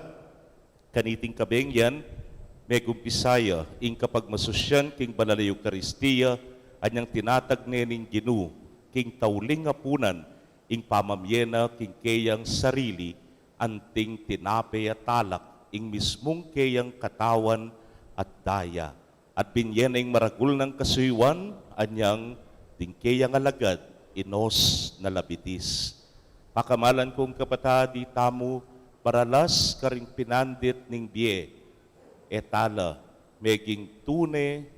kaniting kabeng yan, megumpisa ya ing kapagmasusyan king Banal a Eukaristia, anyang tinatag ne ning Ginu king tauling apunan ing pamamie na king keyang sarili, anting tinape at alak, ing mismung keyang katawan at daya. At binye na ing maragul nang kasuyuan, anyang ding keyang alagad inos na labitis. Pakamalan kung kapatad, itamu maralas karing pinandit ning bie, e tala meging tune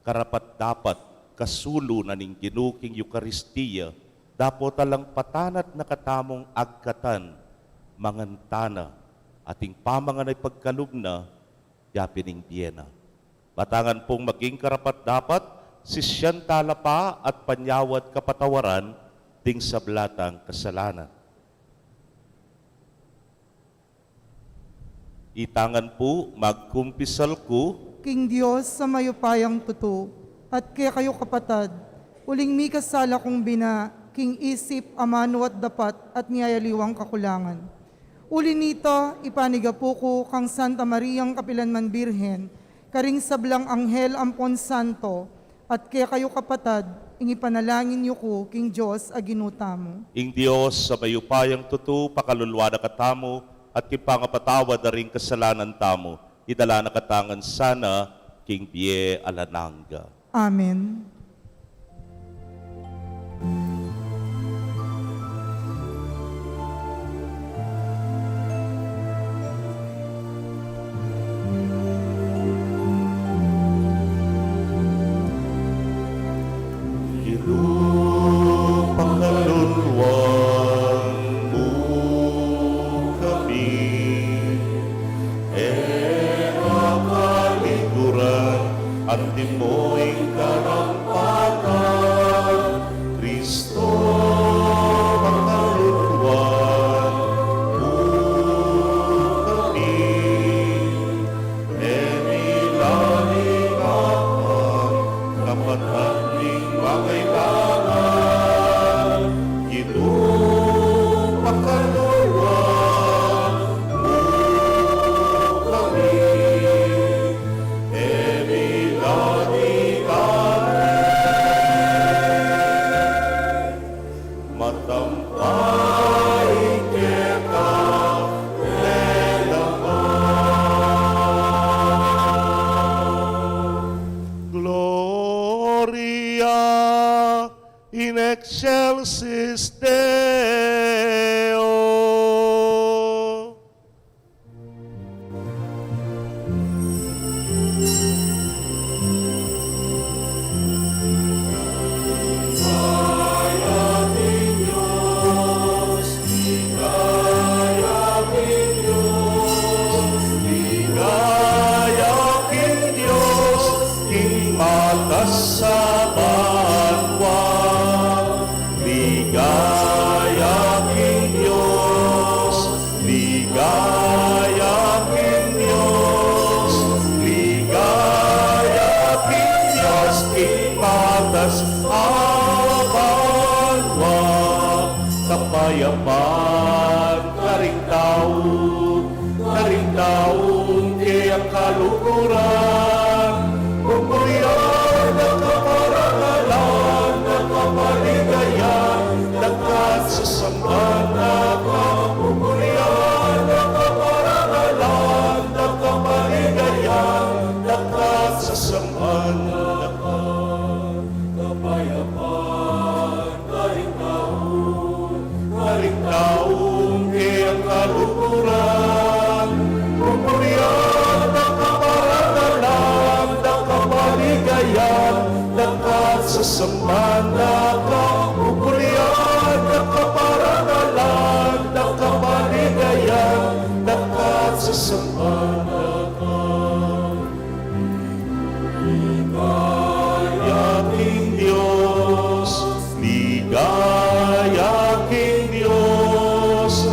karapat-dapat kasulu na ning Ginu king Eukaristia, dapot alang patanat na katamung agkatan, mangan tana, at ing pamangan a ipagkalub na, yapin ing bie na. Matangan pung maging karapat-dapat, sisian tala pa at panyawad kapatawaran ding sabla tang kasalanan. Itangan pu, magkumpisal ku king Dios a mayupayang tutu, at kekayu kapatad, uling mikasala kung bina, king isip, amanu at dapat, at ning aliwang kakulangan. Uli nita, ipanigapu ku kang Santa Mariang kapilan man Birhen, karing sablang anghel ampon santo, at kekayu kapatad, ing ipanalangin yu ku king Dios a Ginu tamu. Ing Dios a mayupayang tutu, pakaluluan na katamu, at king pangapatawad da ring kasalanan tamu, idala na katamu ngan sana king bie alang angga. Amen. Ginu, pakaluluan mu kami, e na kaliguran, antimo ing karampatan, Kristo, pakaluluan mu kami. E mi laligapan, kapatad, ning pangailangan, Ginu, pakaluluan mu kami. E mi laligapan, matampa ing keka lelangan. Gloria in excelsis Deo. Ligaya king Dios, king matas a banua. Ligaya king Dios, ligaya king Dios, ligaya king Dios, king matas a banua. Kapayapan karing tau, karing taung keyang kaluguran, pupurian da ka, parangalan da ka, paligayan da ka, at sasamban da ka, pupurian da ka, parangalan da ka, paligayan da ka, at sasamban da ka. Kapayapan karing tau, karing taung keyang kaluguran, pupurian da ka, parangalan da ka, paligayan da ka, at sasamban da ka, pupurian da ka, parangalan da ka, paligayan da ka, at sasamban da ka. Ligaya king Dios, ligaya king Dios,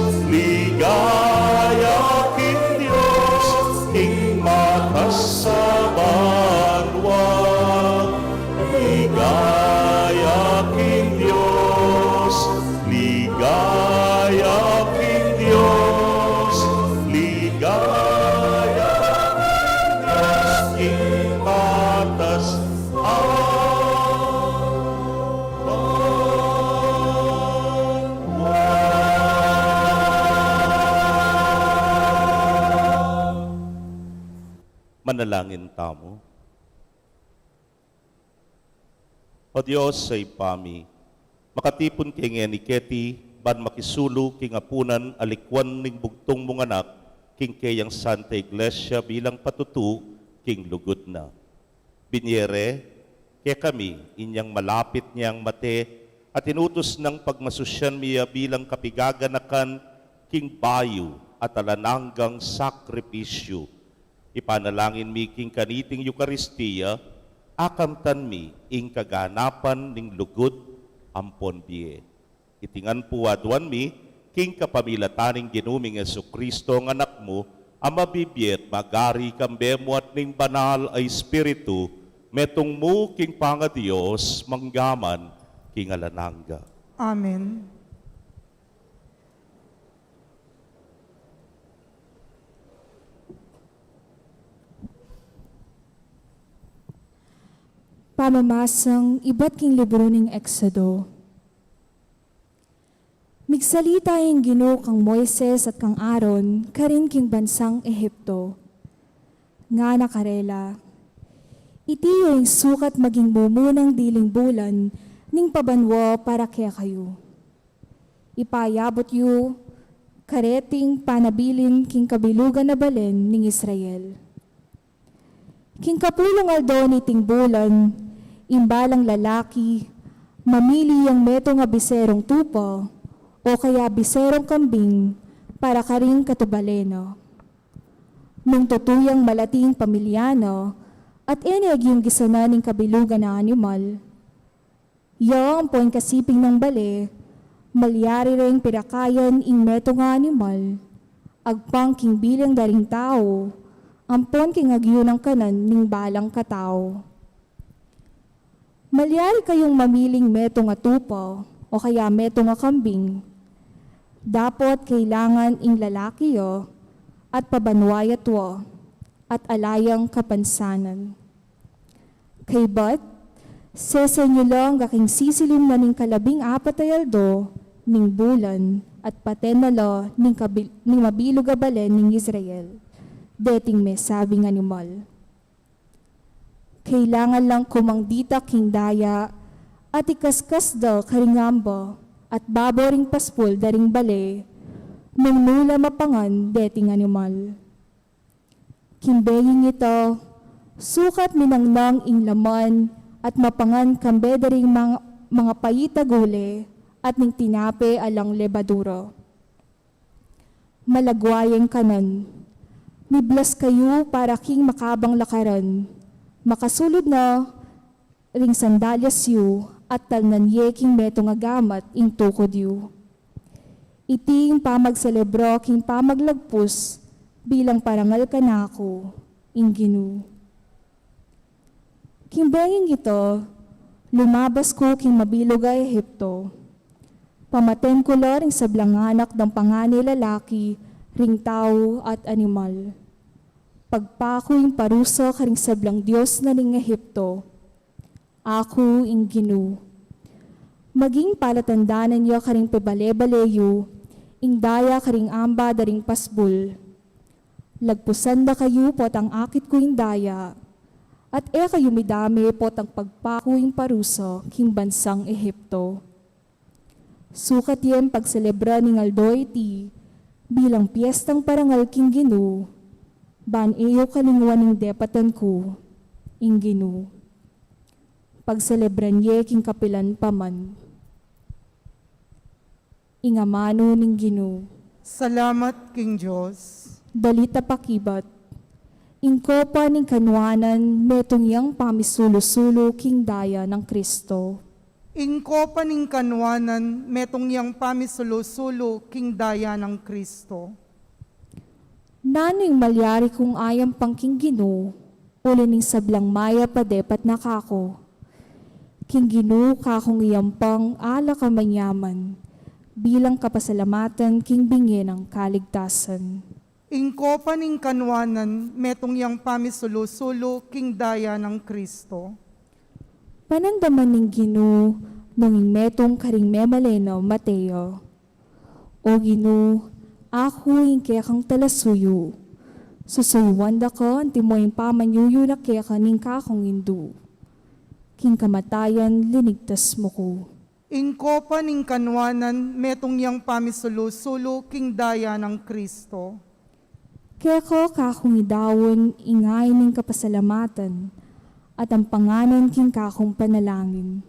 Manalangin tamu. O Dios a Ibpa mi, makatipun ke ngeni keti, ban makisulu king apunan a likwan ning bugtung mung Anak, king keyang Santa Iglesia bilang patutu king lugud na. Binie re kekami inyang malapit neng mate, at inutus nang pagmasusyan mi ya bilang kapigaganakan king bayu at alang anggang sakripisyu. Ipanalangin mi king kaniting Eukaristia, akamtan mi ing kaganapan ning lugud ampon bie. Iti ngan pu aduan mi, king kapamilatan ning Ginu ming Jesucristo a Anak mu, a mabibie at magari kambe mu at ning Banal a Espiritu, metung mu king pangaDios, mangga man king alang angga. Amen. Pamamasang ibat king libru ning Exodo. Migsalita ing Ginu kang Moises at kang Aaron karin king bansang Egipto. Ngana karela, iti ya ing sukat maging mumunang diling bulan ning pabanua para kekayu. Ipayabut yu kareting panabilin king kabilugan a balen ning Israel. King kapulung aldo niting bulan, ing balang lalaki mamili yang metung a biserung tupa o kaya biserung kambing para karing katubalen na. Nung tutu yang malati ing pamilya na at e ne agyung gisanan ing kabilugan a animal, ya ampon kasiping nang bale, malyari reng pirakayan ing metung a animal, agpang king bilang da ring tau ampon king agyu nang kanan ning balang katau. Malyari kayung mamiling metung a tupa o kaya metung a kambing. Dapot kailangan ing lalaki ya at pabanua ya tua at ala yang kapansanan. Kaybat, sesen yu la angga king sisilim na ning kalabing apat a aldo ning bulan at paten na la ning kabil-, ning mabilug a balen ning Israel deting mesabing animal. Kailangan lang kumang ditak king daya at ikaskas da karing amba at babo ring paspul da ring bale nung nu la mapangan deting animal. King benging ita, sukat minangnang ing laman at mapangan kambe da ring mang-, manga pait a gule at ning tinape alang lebadura. Malagwa yang kanan. Miblas kayu para king makabang lakaran. Makasulud na ring sandalyas yu at talnan ye king metung a gamat ing tukud yu. Iti ing pamagselebra king pamaglagpus bilang parangal kanaku, ing Ginu. King benging ita, lumabas ku king mabilug a Ehipto. Pamaten ku la ring sablang anak dang pangane lalaki ring tau at animal. Pagpaku ing parusa karing sablang dios na ning Ehipto. Aku ing Ginu. Maging palatandanan ya karing pibale-bale yu ing daya karing amba da ring pasbul. Lagpusan da kayu potang akit ku ing daya, at e kayu midame potang pagpaku ing parusa king bansang Ehipto. Sukat yeng pagselebra ning aldo iti bilang piestang parangal king Ginu, ban e yu kalinguan ing depatan ku, ing Ginu. Pagselebran ye king kapilan pa man. Ing amanu ning Ginu. Salamat king Dios. Dalit a pakibat. Ing kopa ning kanuanan metung yang pamisulu-sulu king daya nang Kristo. Ing kopa ning kanuanan metung yang pamisulu-sulu king daya nang Kristo. Nanu ing malyari kung ayampang king Ginu, uli ning sablang mayap a depat na kaku? King Ginu kakung iyampang alak a manyaman, bilang kapasalamatan king binye nang kaligtasan. Ing kopa ning kanuanan metung yang pamisulu-sulu king daya nang Kristo. Panandaman ning Ginu, nung ing metung karing memalen na mate ya. O Ginu, aku ing kekang talasuyu. Susuyuan da ka, antimo ing pamanyuyu na keka ning kakung indu. King kamatayan, linigtas mu ku. Ing kopa ning kanwanan, metung yang pamisulu-sulu king daya nang Kristo. Keka kakung idaun ing ain ning kapasalamatan, at ampanganan king kakung panalangin.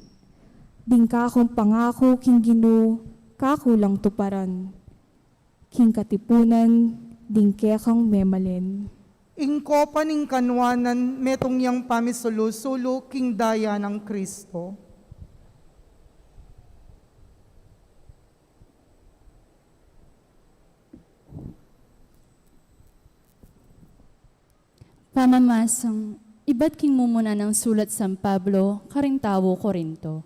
Ding kakung pangaku king Ginu, kaku lang tuparan. King katipunan ding kekang memalen. Ing kopa ning kanwanan, metung yang pamisulu-sulu king daya nang Kristo. Pamamasang ibat king mumuna nang sulat San Pablo karing tau Corinto.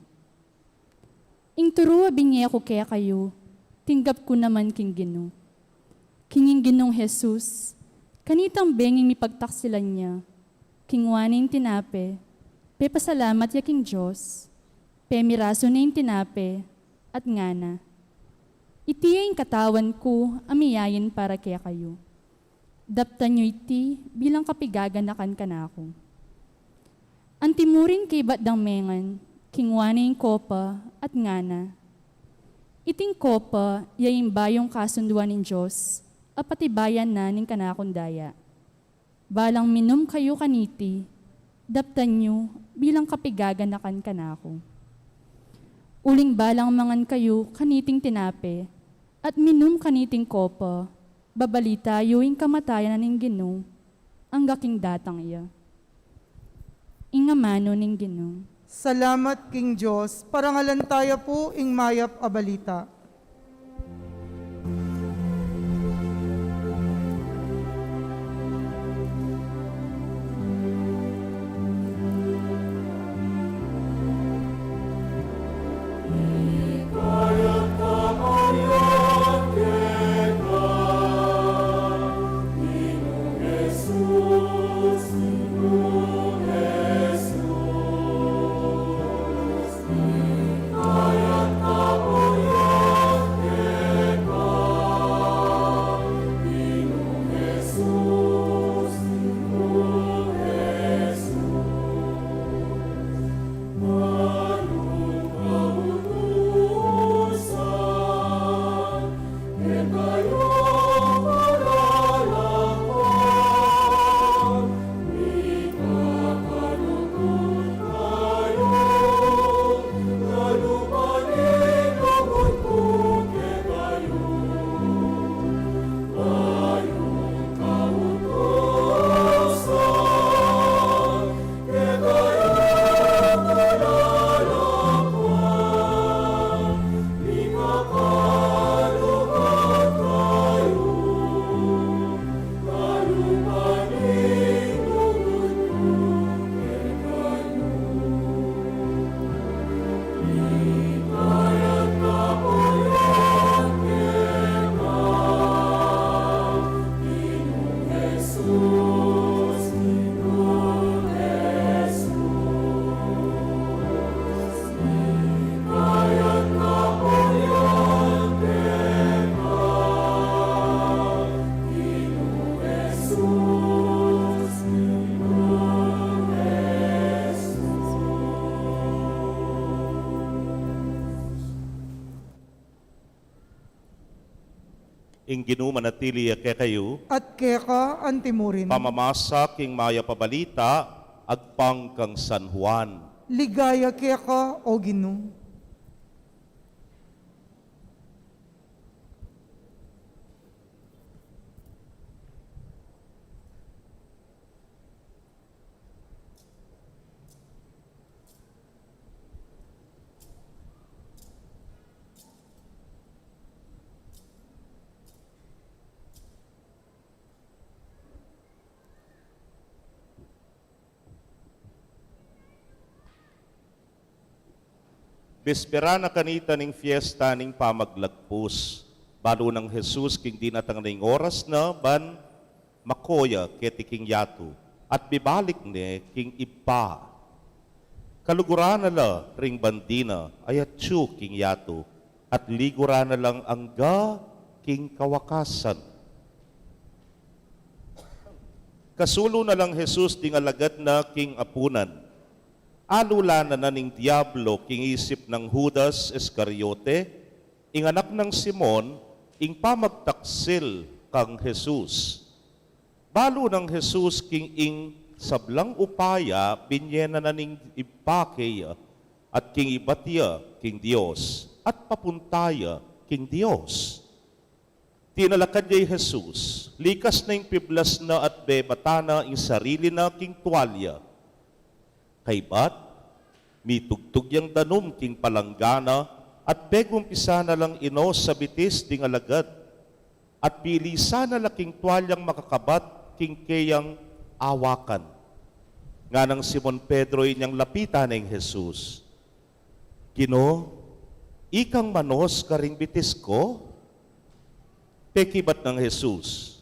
Ing turu a binye ku kekayu, tinggap ku naman king Ginu. King ing Ginung Jesus, kanitang benging mipagtaksilan ya, kinua ne ing tinape, pepasalamat ya king Dios, pemirasu ne ing tinape, at ngana: Iti ya ing katawan ku a miyain para kekayu. Daptan yu iti bilang kapigaganakan kanaku. Antimurin kaybat dang mengan, kinua ne ing kopa at ngana: Iting kopa ya ing bayung kasunduan ning Dios a patibayan na ning kanakung daya. Balang minum kayu kaniti, daptan yu bilang kapigaganakan kanaku. Uling balang mangan kayu kaniting tinape at minum kaniting kopa, babalita yu ing kamatayan na ning Ginu angga king datang ya. Ing amanu ning Ginu. Salamat king Dios. Parangalan taya pu ing mayap a balita. Ing Ginu manatili ya kekayu. At keka antimurin. Pamamasa king mayap a balita agpang kang San Juan. Ligaya keka, O Ginu. Bispera na kanita ning fiesta ning Pamaglagpus. Balu nang Jesus king dinatang na ing oras na ban mako ya keti king yatu, at bibalik ne king Ibpa. Kaluguran na la ring bandi na, ayatsu king yatu, at liguran na lang angga king kawakasan. Kasulu na lang Jesus ding alagad na king apunan. Alula na na ning Diablo king isip nang Judas Iscariote, ing anak nang Simon, ing pamagtaksil kang Jesus. Balu nang Jesus king ing sablang upaya, binye na na ning Ibpa keya, at king ibat ya king Dios, at papunta ya king Dios. Tinalakad ya i Jesus, likas na ing piblas na at bebata na ing sarili na king tualya. Kaybat, mitugtug yang danum king palanggana, at pegumpisa na lang inos a bitis ding alagad, at pilisan na la king tualyang makakabat king keyang awakan. Nganang Simon Pedro inyang lapitan neng Jesus, "Ginu, ikang manos karing bitis ku?" Pekibat nang Jesus,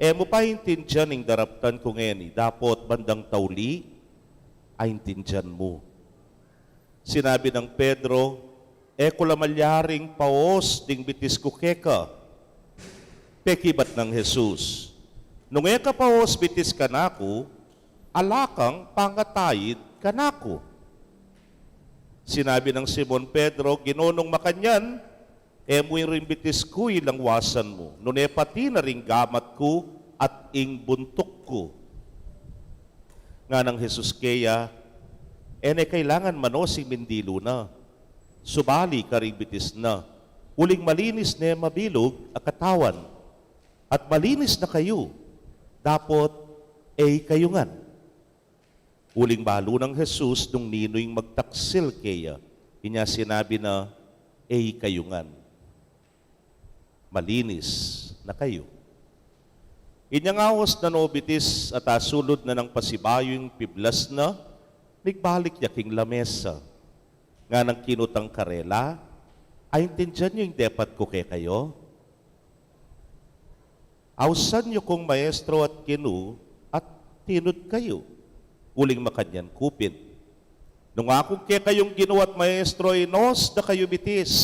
"E mu pa aintindian ing daraptan ku ngeni, dapot bandang tauli, aintindian mu." Sinabi nang Pedro, "E ku la malyaring paos ding bitis ku keka." Pekibat nang Jesus, "Nung e ka paos bitis kanaku, ala kang pangataid kanaku." Sinabi nang Simon Pedro, "Ginu, nung makanyan, e mu ring bitis ku ilangwasan mu, nune pati na ring gamat ku at ing buntuk ku." Nganang Jesus keya, "E ne kailangan manos ing mindilu na, subali karing bitis na, uling malinis ne mabilug a katawan, at malinis na kayu, dapot e kayu ngan." Uling balu nang Jesus nung ninu ing magtaksil keya, inya sinabi na, "E kayu ngan. Malinis na kayu." Inyang aos na no bitis at asulud na nang pasibayu ing piblas na, migbalik ya king lamesa. Nganang kinutang karela, "Aintindian yu ing depat ku kekayu? Ausan yu kung maestro at ginu, at tinud kayu. Uling makanyan ku pin, nung aku kekayung ginu at maestro, inos da kayu bitis.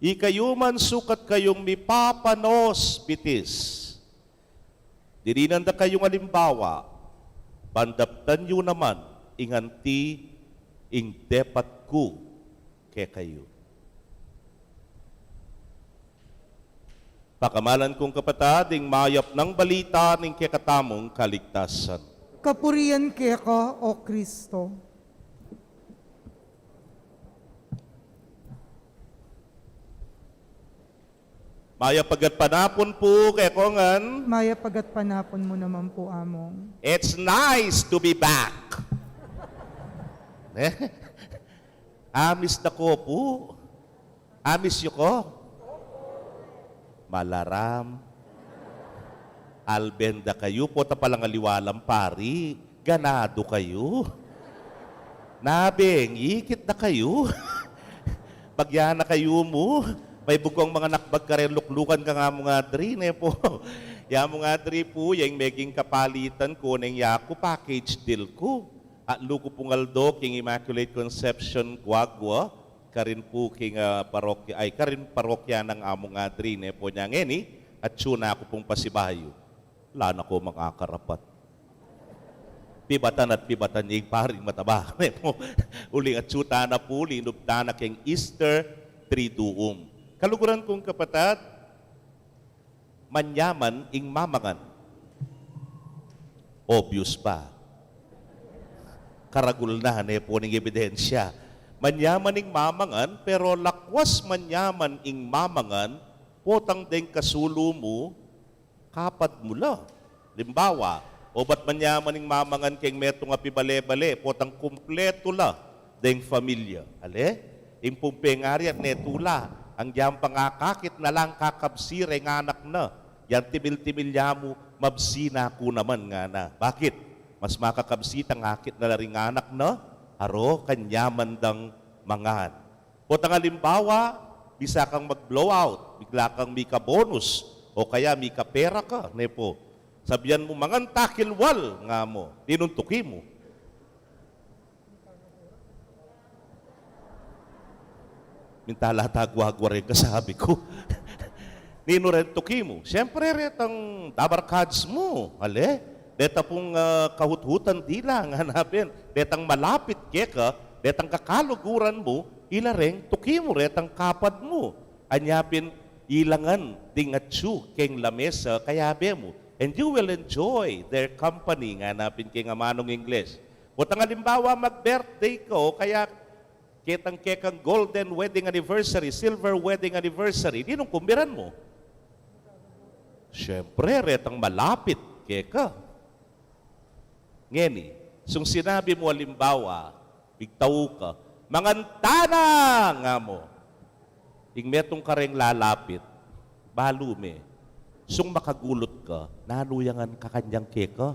Ikayu man sukat kayung mipapanos bitis. Dininan da kayung alimbawa, ban daptan yu naman ing anti ing depat ku kekayu." Pakamalan kung kapatad, ing mayap nang balita ning kekatamung kaligtasan. Kapurian keka, O Kristo. Mayap a gatpanapun pu kekongan. Mayap a gatpanapun mu naman pu, Among. It's nice to be back. Ne? Amis na ko pu. Amis yu ko? Malaram. Alben da kayu, pota palang aliwa lang pari, ganadu kayu. Nabeng, ikit da kayu. Bagya na kayu mu. May bugwang manganakbag karen luklukan kang Among Adri, ne pu? Ya Among Adri pu, ya ing meging kapalitan ku neng yaku package deal ku. Atlu ku pung aldo king Immaculate Conception Guagua, karin pu king, ah, parokya, ay, karin parokya nang Among Adri, ne pu. Nya ngeni, atyu na ku pung pasibayu. Ala na ku makakarapat. Pibatan at pibatan ya ing paring mataba, ne pu. Uling atyu ta na pu, linub ta na king Easter Triduum. Kaluguran kung kapatad, manyaman ing mamangan. Obvious pa. Karagul na, ne pu, ning ebidensya. Manyaman ing mamangan, pero lakwas manyaman ing mamangan, potang deng kasulu mu, kapad mu la. Alimbawa, obat manyaman ing mamangan keng metung a pibale-bale, potang kumpletu la deng familia. Ale? Ing pung pengari at netula, agyang pangakakit na lang kakabsi reng anak na, yang timil-timil ya mu, mabsi na ku naman ngana. Bakit? Mas makakabsi tang akit na la ring anak na, aro, kanyaman dang mangan. Potang alimbawa, bisa kang mag-blowout, bigla kang mika-bonus, o kaya mika-pera ka, ne pu. Sabian mu, "Mangan ta kilwal," nga mu, ninung tuki mu. Minta la ta guagua reng kasabi ku. Ninu ren tuki mu? Siyempre, retang dabarkads mu, ale? Deta pung, ah, kahuthutan dila, ngana pin, detang malapit keka, detang kakaluguran mu, ila reng tuki mu, retang kapad mu. Anya pin, ila ngan ding atsu keng lamesa kayabe mu. And you will enjoy their company, ngana pin keng amanung Ingles. Potang alimbawa, mag-birthday ka, o kaya ketang kekang golden wedding anniversary, silver wedding anniversary, ninung kumbiran mu? Siyempre, retang malapit keka. Ngeni, sung sinabi mu alimbawa, bigtau ka, "Manganta na!" nga mu. Ing metung kareng lalapit, balu me, sung makagulut ka, nanu yang ngan kakanyang keka?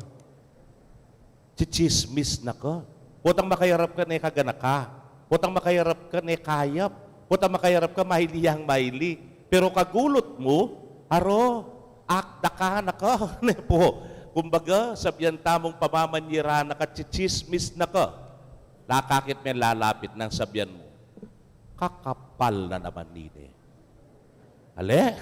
Chichismis na ka. Potang makayarap ka, ne kaganaka. Potang makayarap ka, ne kayap. Potang makayarap ka, maili yang maili. Pero kagulut mu, aro, akdakan na ka, ne pu. Kumbaga, sabian tamung pamamanyiran na ka, chichismis na ka. Lakakit me lalapit nang sabian mu, "Kakapal na naman nini." Ale?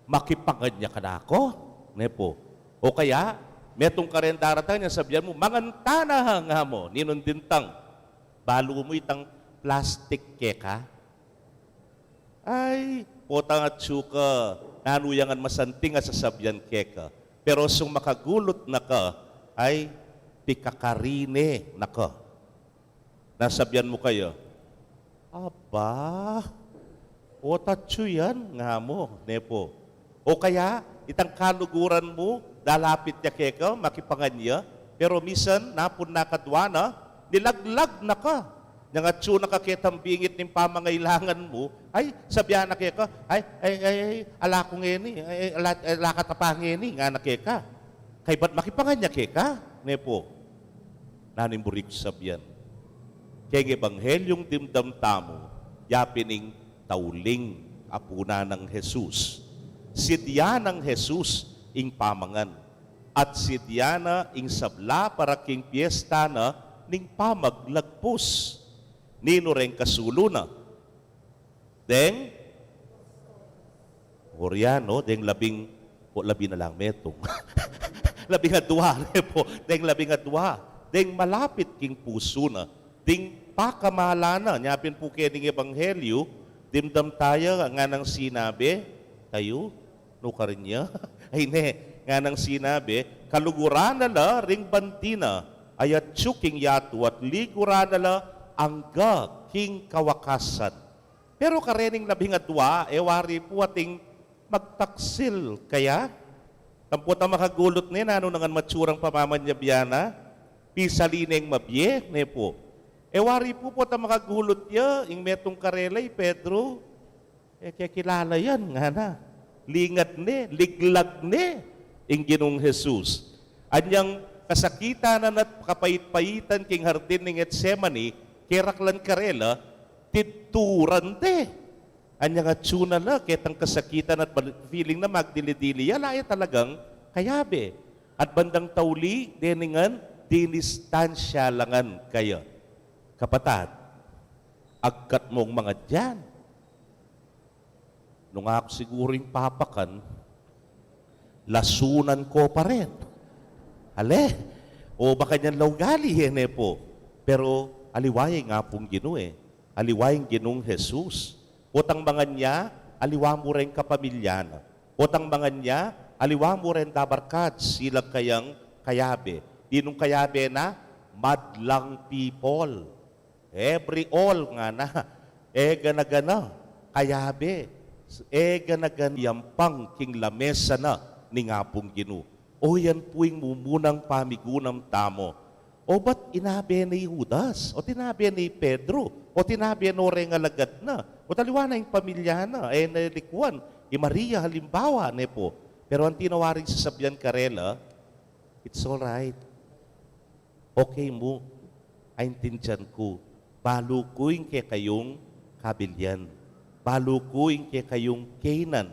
"Makipanganya ka na ku?" ne pu. O kaya, metung kareng daratang, nya sabian mu, "Manganta na!" nga mu. Ninung dintang? Balu mu itang plastik keka? Ay, potang atsu ka, nanu yang ngan masanting a sasabian keka? Pero sung makagulut na ka, ay, pikakarine na ka. Nung sabian mu kaya, "Aba, o, atsu yan," nga mu, ne pu. O kaya, itang kaluguran mu, dalapit ya keka, makipanganya, pero misan, napun na ka dua na, nilaglag na ka. Nung atsu na ka ketang bingit ning pamangailangan mu, ay, sabian na keka, "Ay, ay, ay, ay, ala ku ngeni, ay, ay, ala, ala ka ta pa ngeni," ngana keka. Kaybat makipanganya keka, ne pu. Nanu ing buri kung sabian? Keng Ebanghelyung dimdam tamu, yapin ing tauling apunan nang Jesus. Sidya nang Jesus ing pamangan, at sidya na ing sabla para king piesta na ning pamaglagpus. Ninu reng kasulu na? Deng? Orian, no? Deng labing, o, labi na lang, metung. Labing adua, ne pu. Deng labing adua. Deng malapit king pusu na. Ding pakamalan na. Nya pin pu kening ebanghelyu, dimdam taya, nganang sinabi, tayu, nukarin ya? Ay ne, nganang sinabi, kaluguran na la ring bandi na, ay atsu king yatu at liguran na la angga king kawakasan. Pero karening labing adua, e wari pu ating magtaksil kaya? Tampota makagulut ne, nanu na ngan matsurang pamamanyabyan na, pisali neng mabie, ne pu. E wari pu, pota makagulut ya, ing metung karela i Pedro, e kekilala yan, ngana. Lingat ne, liglag ne, ing Ginung Jesus. Anyang kasakitan na at kapait-paitan king hardin ning Getsemani, keraklan karela, tidturan de. Anyang atsu na la, ketang kasakitan at bal-, feeling na magdili-dili ya, ala ya talagang kayabe. At bandang tauli, dening ngan, dinistansya la ngan kaya. Kapatad, agkat mung mangadyan. Nung aku siguru ing papakan, lasunan ko pa rin. Ale? O baka nyan la ugali, e ne pu. Pero aliwa ya ing Apung Ginu e. Aliwa ing Ginung Jesus. Potang mangan ya, aliwa mu reng kapamilya na. Potang mangan ya, aliwa mu reng dabarkad, silang kayang kayabe. Ninung kayabe na? Madlang people. Every all, ngana, e gana-gana, kayabe, e gana-gana, yampang king lamesa na ning Apung Ginu. O yan pu ing mumunang pamigunam tamu. O ba't inabe ne i Judas? O tinabe ne i Pedro? O tinabe no reng alagad na? O taliwa na ing pamilya na, e na likuan, i Maria halimbawa, ne pu. Pero anti na waring sasabian karela, it's all right. Okay mu, aintindian ku. Balu ku ing kekayung kabilian. Balu ku ing kekayung kainan.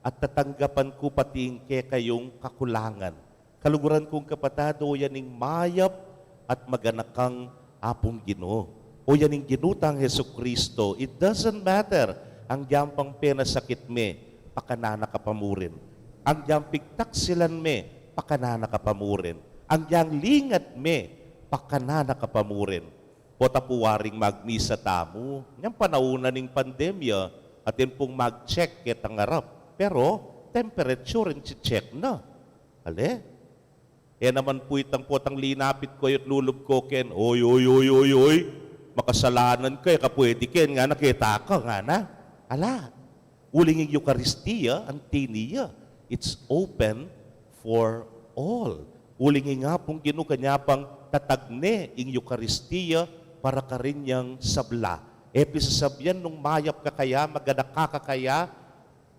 At tatanggapan ku pati ing kekayung kakulangan. Kaluguran kung kapatad, o yan ing mayap at maganakang Apung Ginu. O yan ing Ginu tang Jesucristo. It doesn't matter ang yampang penasakit me. pakanan na ka pa murin. Agyang pigtaksilan me, pakanan na ka pa murin. Agyang lingat me, pakanan na ka pa murin. Pota pu waring magmisa tamu, inyang panaun na ning pandemya, atin pung mag-check ketang arap. Pero, temperature, i-check na. Ale? E naman pu itang potang linapit ko at lulub ko ken, "Oy, oy, oy, oy, oy, makasalanan ka, e ka pwede ken, ngana, keta ka, ngana." Ala, uling ing Eukaristia, anti niya, it's open for all. Uling ing Apung Ginu kanya pang tatagne ing Eukaristia para karin yang sabla. E pisasabian nung mayap ka kaya, maganak ka kaya,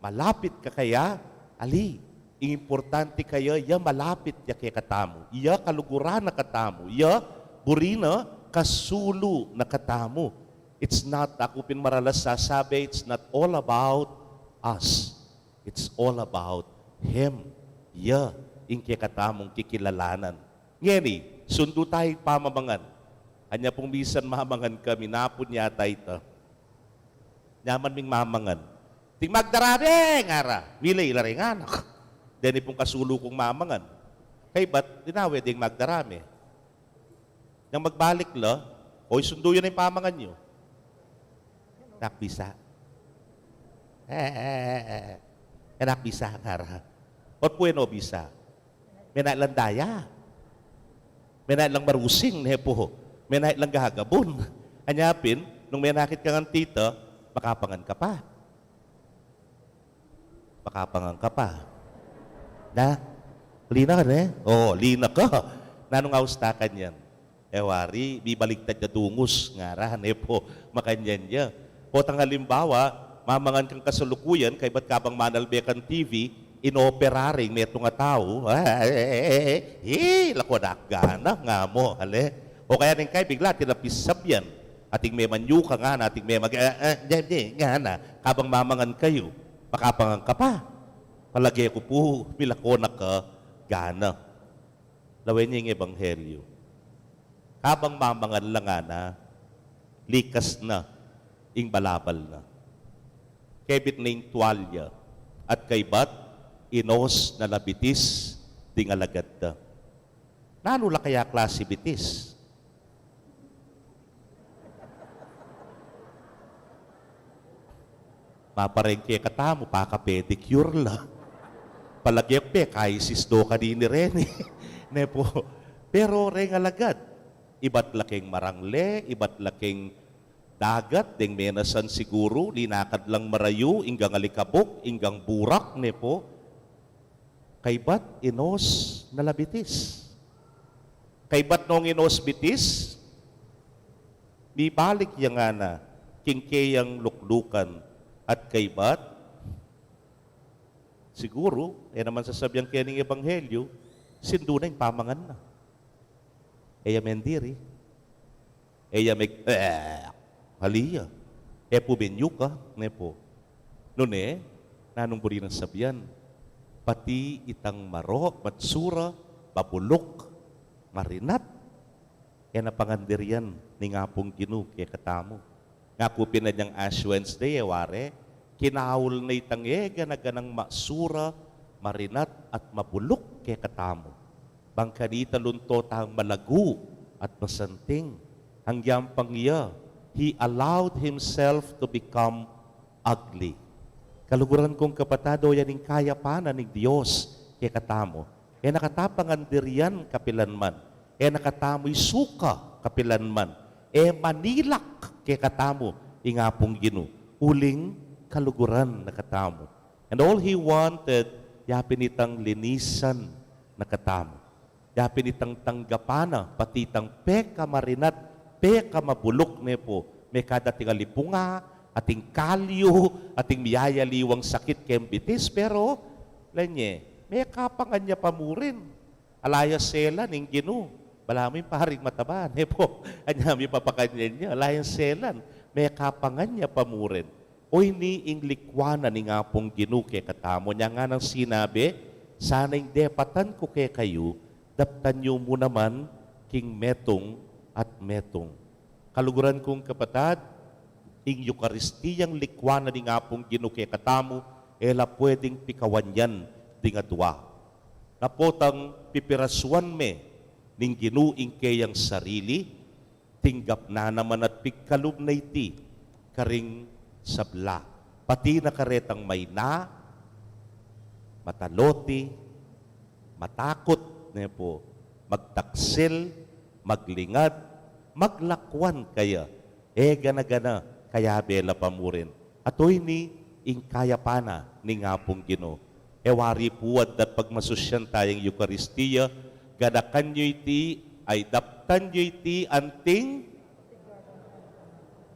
malapit ka kaya, ali, ing importante kaya, ya malapit ya kekatamu, ya kaluguran na katamu, ya buri na, kasulu na katamu. It's not, aku pin maralas sasabi, it's not all about us. It's all about Him. Ya ing kekatamung kikilalanan. Ngeni, sundu tayang pamamangan. Anya pung misan mamangan kami, napun yata ita. Nyaman ming mamangan. Ting magdarame, ngara. Mila ila ring anak. Deni pung kasulu kung mamangan. Kaybat, dinawe ding magdarame. Yang magbalik la, "Oy, sundu yu na ing pamangan yu." "Nak bisa." "E, e, e, e. E, nak bisa," ngara. "Ot pu e no bisa?" Menait lang daya. Menait lang marusing, ne pu. Menait lang gagabun. Anya pin, nung menakit kang anti ita, makapangan ka pa. Makapangan ka pa. Na? Lina ka, ne? O, lina ka. Nanung aus ta kanyan? E wari, bibaligtad ya dungus, ngara, ne pu, makanyan ya. Potang halimbawa, mamangan kang kasalukuyan, kaybat kabang manalbe kang T V, inopera ring metung a tau, e, lakonak gana, nga mu, ale. O kaya neng kai bigla, atin a pisabyan, ating me manyuka ngana, ating me mag, e, e, di, di, ngana, kabang mamangan kayu, makapangan ka pa. Palage ku pu, milakonak ka gana. Lawen ye ing ebanghelyu. Kabang mamangan la ngana, likas na ing balabal na. Kebit na ing tualya, at kaybat, inos na la bitis ding alagad da. Nanu la kaya klasi bitis? Mapareng kekatamu, paka-pedicure la. Palage ku pekaisis do kanini reni. Ne pu. Pero reng alagad, ibat la keng marangle, ibat la keng dagat, deng menasan siguru, linakad lang marayu, inggang alikabuk, inggang burak, ne pu. Kaybat inos na la bitis. Kaybat nung inos bitis, mibalik ya ngana king keyang luklukan at kaybat, siguru, e naman sasabian keni ing ebanghelyu, sindu na ing pamangan na. E ya mendiri. E ya meg-, e, ali ya. E pu menyuka, ne pu. Nune, nanung buri nang sabian? Pati itang maro, matsura, mabuluk, marinat, e na pangandirian ning Apung Ginu kekatamu. Ngaku pin inyang Ash Wednesday, e ware, kinaul na itang e gana-ganang matsura, marinat, at mabuluk kekatamu. Bang kanita lunto tang malagu at masanting. Agyang pang iya, he allowed himself to become ugly. Kaluguran kung kapatad, o yan ing kayapan na ning Dios kekatamu. E na kata pangandirian kapilanman. E na katamu isuka kapilanman. E manilak kekatamu ing Apung Ginu. Uling kaluguran na katamu. And all he wanted, yapin itang linisan na katamu. Yapin itang tanggapan na, pati itang pekamarinat, pekamabuluk, ne pu, mekad ating alipunga, ating kalyu, ating miyayaliwang sakit keng bitis, pero, lawen ye, mekapangan ya pa murin. Ala ya selan ing Ginu. Balamu ing paring mataba, ne pu, anya mipapakanyan ya, ala yang selan, mekapangan ya pa murin. O ini ing likwanan ning Apung Ginu kekatamu, nya nganang sinabi, sana ing depatan ku kekayu, daptan yu mu naman king metung at metung. Kaluguran kung kapatad, ing Eukaristiyang likwanan ning Apung Ginu kekatamu, E la pwedeng pikawan yan ding adua. Na potang pipirasuan me ning Ginu ing keyang sarili, tinggap na naman at pigkalub na iti karing sabla. Pati na karetang maina, mataloti, matakut, ne pu, magtaksil, maglingad, maglakwan kaya. E gana-gana, kayabe la pa mu rin. At oyni ing kayapan na ning Apung Ginu. E wari pu, adda't pagmasusyan taya ing Eukaristia, ganakan yu iti, ay daptan yu iti anting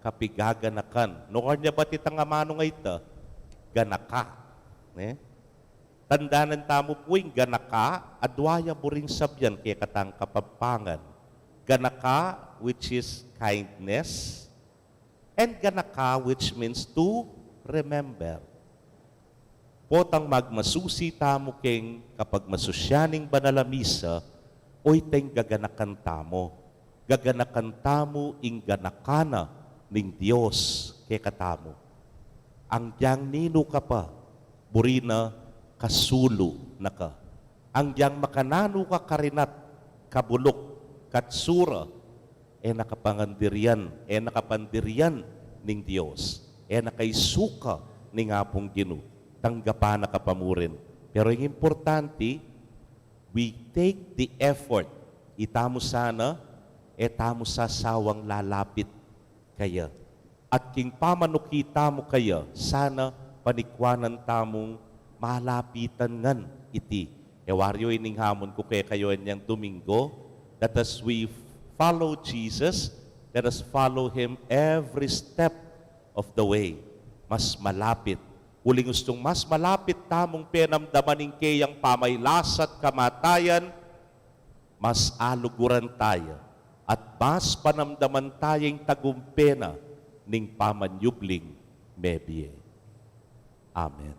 kapigaganakan. Nung karna ba titang amanu nga ita, ganaka. Ne? Tandanan tamu pu ing ganaka, adua ya buring sabyan kekatang Kapampangan. Ganaka, which is kindness, and ganaka, which means to remember. Potang magmasusi tamu keng kapagmasusyan ning banal a misa, oyta ing gaganakan tamu. Gaganakan tamu ing ganaka na ning Dios kekatamu. Anggiyang ninu ka pa, buri na kasulu na ka. Anggiyang makananu ka karin at kabuluk, katsura, e na ka pangandirian, e na ka pandirian ning Dios, e na ka isuka ning Apung Ginu, tanggapan na ka pa mu rin. Pero ing importante, we take the effort. Itamu sana, e tamu sasawang lalapit kaya. At king pamanuki tamu kaya, sana panikwanan tamung malapitan ngan iti. E wari yu ining hamon ku kekayu inyang Domingo, that as we follow Jesus, let us follow Him every step of the way. Mas malapit. Uling ustung mas malapit tamung penamdaman ing keyang pamailas at kamatayan, mas aluguran taya, at mas panamdaman taya ing tagumpe na ning pamanyubling mebie. Amen.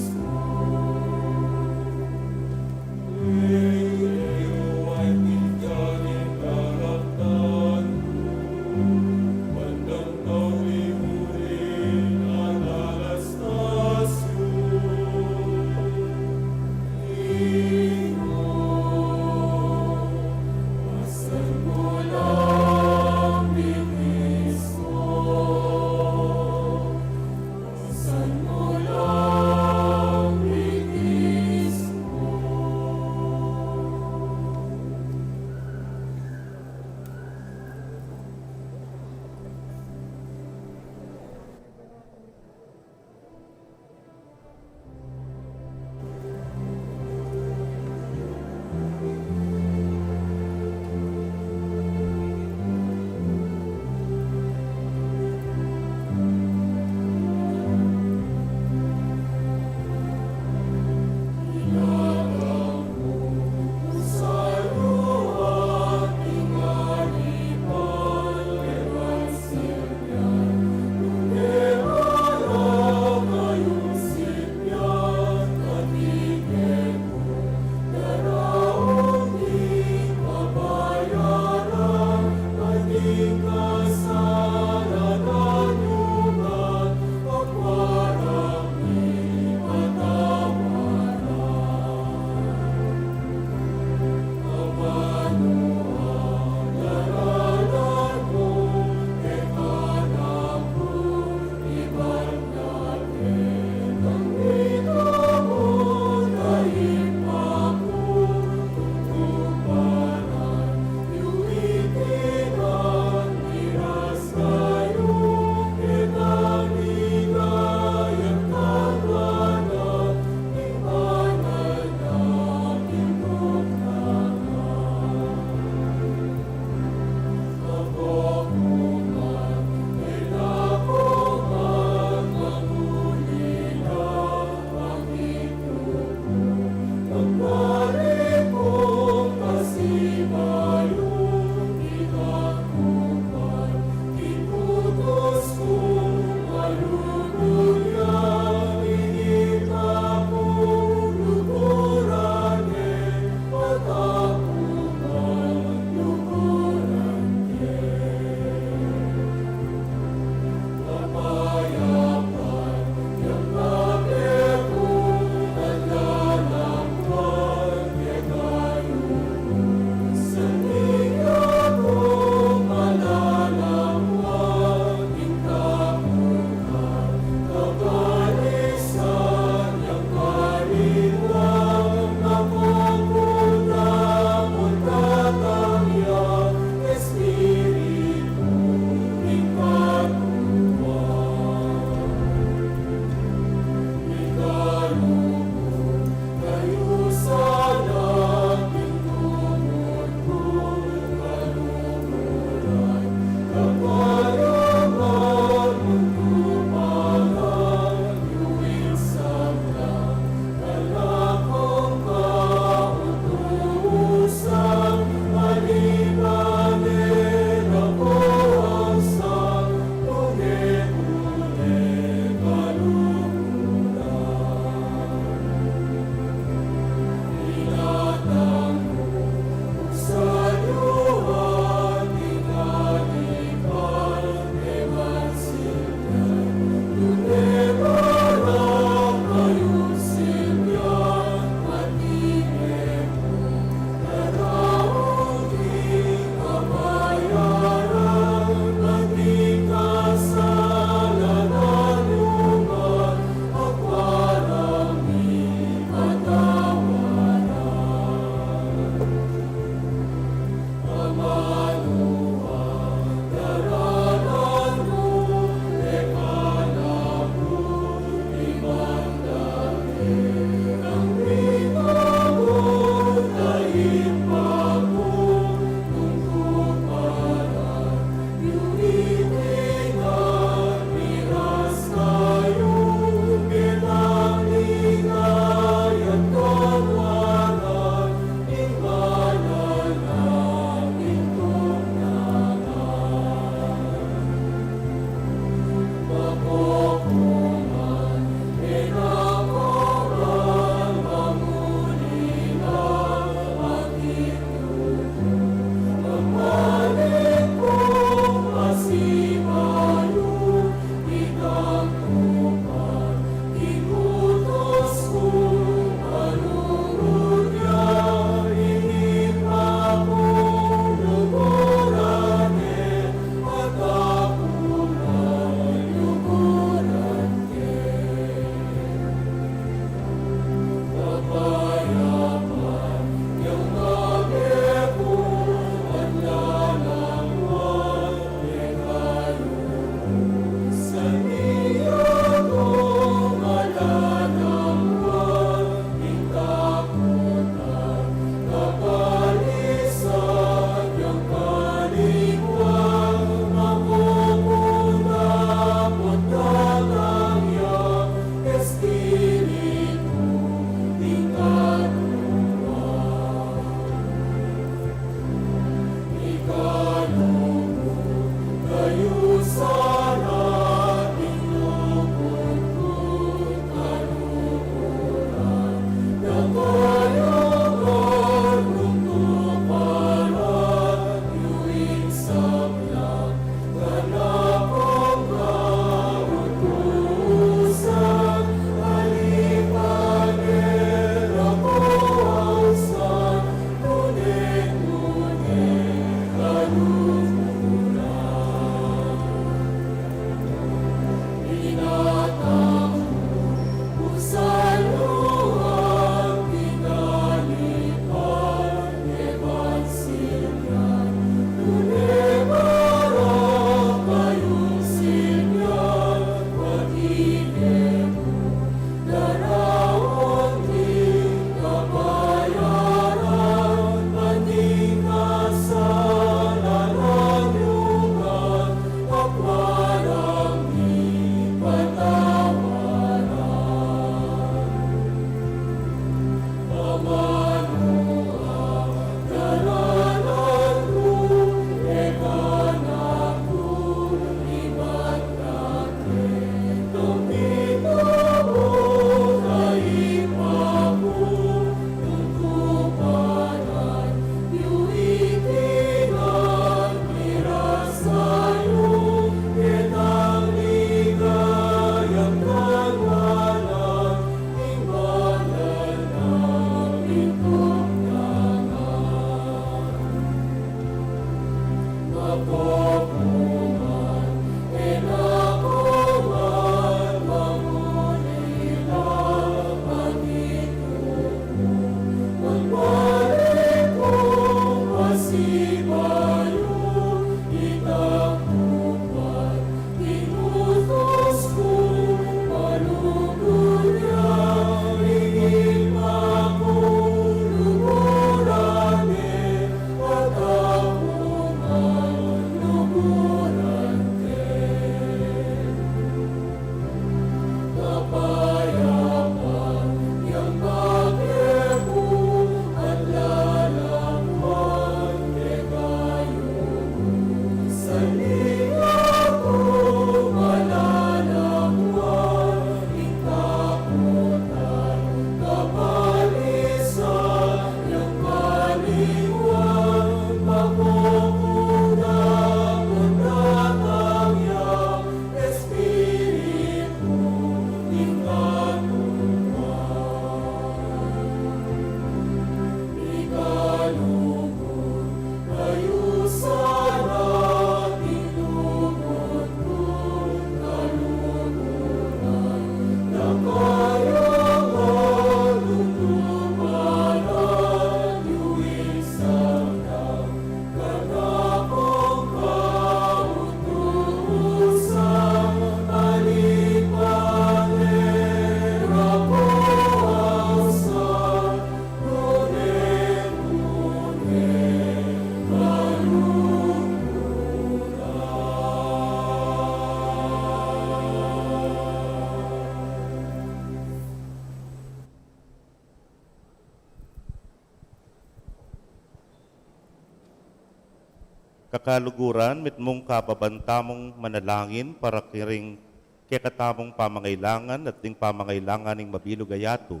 Kakaluguran, mitmung kababan tamung manalangin para kiring kekatamung pamangailangan at ding pamangailangan ning mabilug a yatu.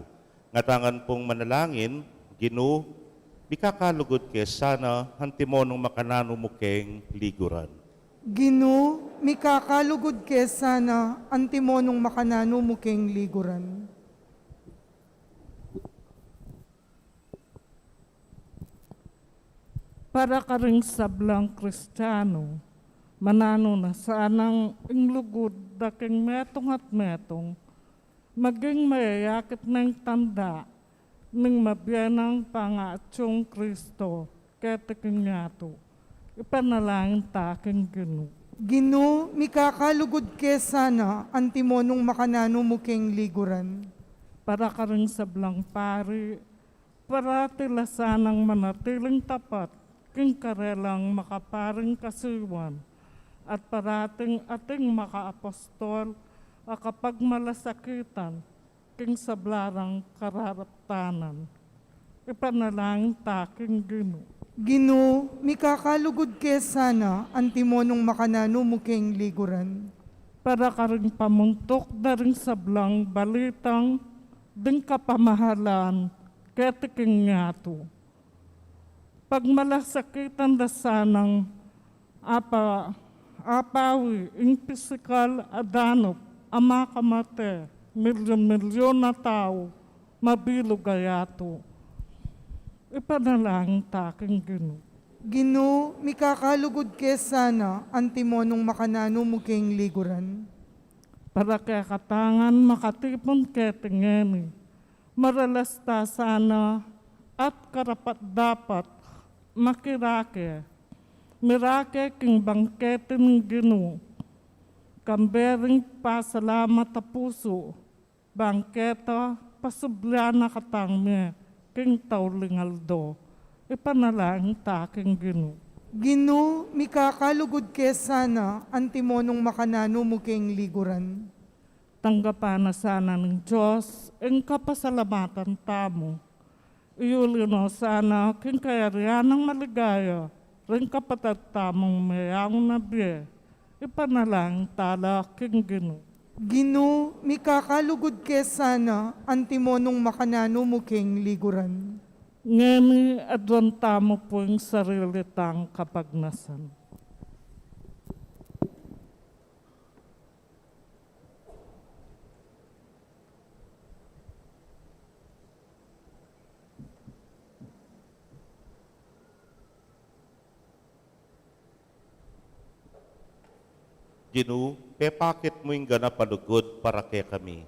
Ngatanan pung manalangin, Ginu, mikakalugud ke sana, antimo nung makananu mu keng liguran. Ginu, mikakalugud ke sana, antimo nung makananu mu keng liguran. Para karing sablang Kristiano, mananu na sanang ing lugud da king metung at metung, maging mayayakit neng tanda ning mabie nang pangatsung Kristo keti king yatu. Ipanalangin ta king Ginu. Ginu, mikakalugud ke sana, antimo nung makananu mu keng liguran. Para karing sablang pari, parati la sanang manatiling tapat king karelang makaparing kasiwan, at parating ating makaapostol a kapagmalasakitan king sabla rang kararaptanan. Ipanalangin ta king Ginu. Ginu, mikakalugud ke sana, antimo nung makananu mu keng liguran. Para karing pamuntuk da ring sablang balitang ding kapamahalan keti king yatu. Pagmalasakitan da sanang apa, apawi ing pisikal a danup a makamate milyun-milyun a tau mabilug a yatu. Ipanalangin ta king Ginu. Ginu, mikakalugud ke sana, antimo nung makananu mu keng liguran. Para kekatang makatipun keti ngeni, maralas ta sana at karapat-dapat makirake, mirake king bangkete ning Ginu, kambe ring pasalamat a pusu, bangkete a pasublian na katang mie king tauling aldo. Ipanalangin ta king Ginu. Ginu, mikakalugud ke sana, antimo nung makananu mu keng liguran. Tanggapan na sana ning Dios ing kapasalamatan tamu. Iyuli no sana king kayarian nang maligaya ring kapatad tamung meyaun a bie. Ipanalangin ta la king Ginu. Ginu, mikakalugud ke sana, antimo nung makananu mu keng liguran. Ngeni aduan tamu pu ing sarili tang kapagnasan. Ginu, pepakit mu ing ganap a lugud para kekami.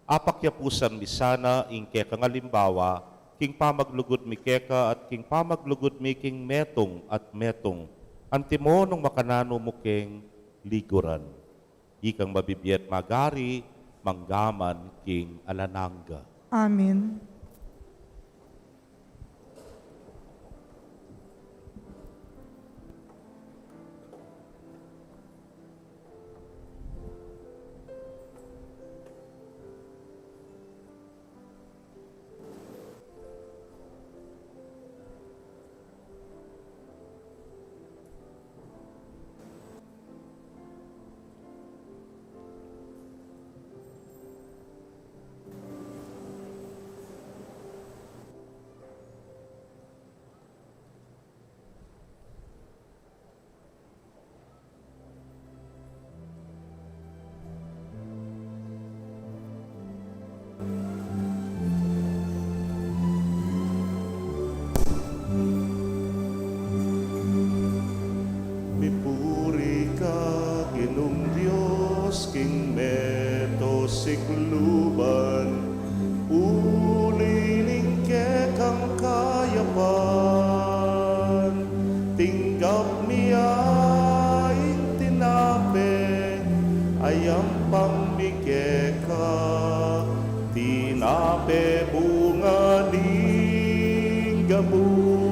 Apakyapusan mi sana ing kekang alimbawa king pamaglugud mi keka at king pamaglugud mi king metung at metung, antimo nung makananu mu keng liguran. Ikang mabibie at magari, mangga man king alang angga. Amen. Mipuri ka, Ginung Dios, king meto sikluban, uli ning kekang kayapan, tinggap mi ya ing tinape, a yampang mi keka, tinape bunga ning gabun.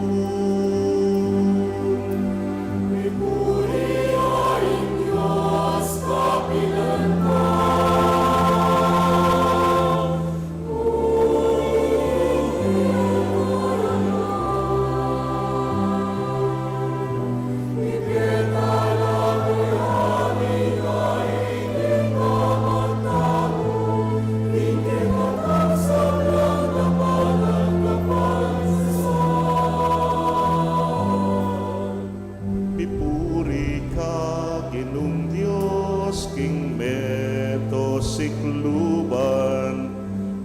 sikluban,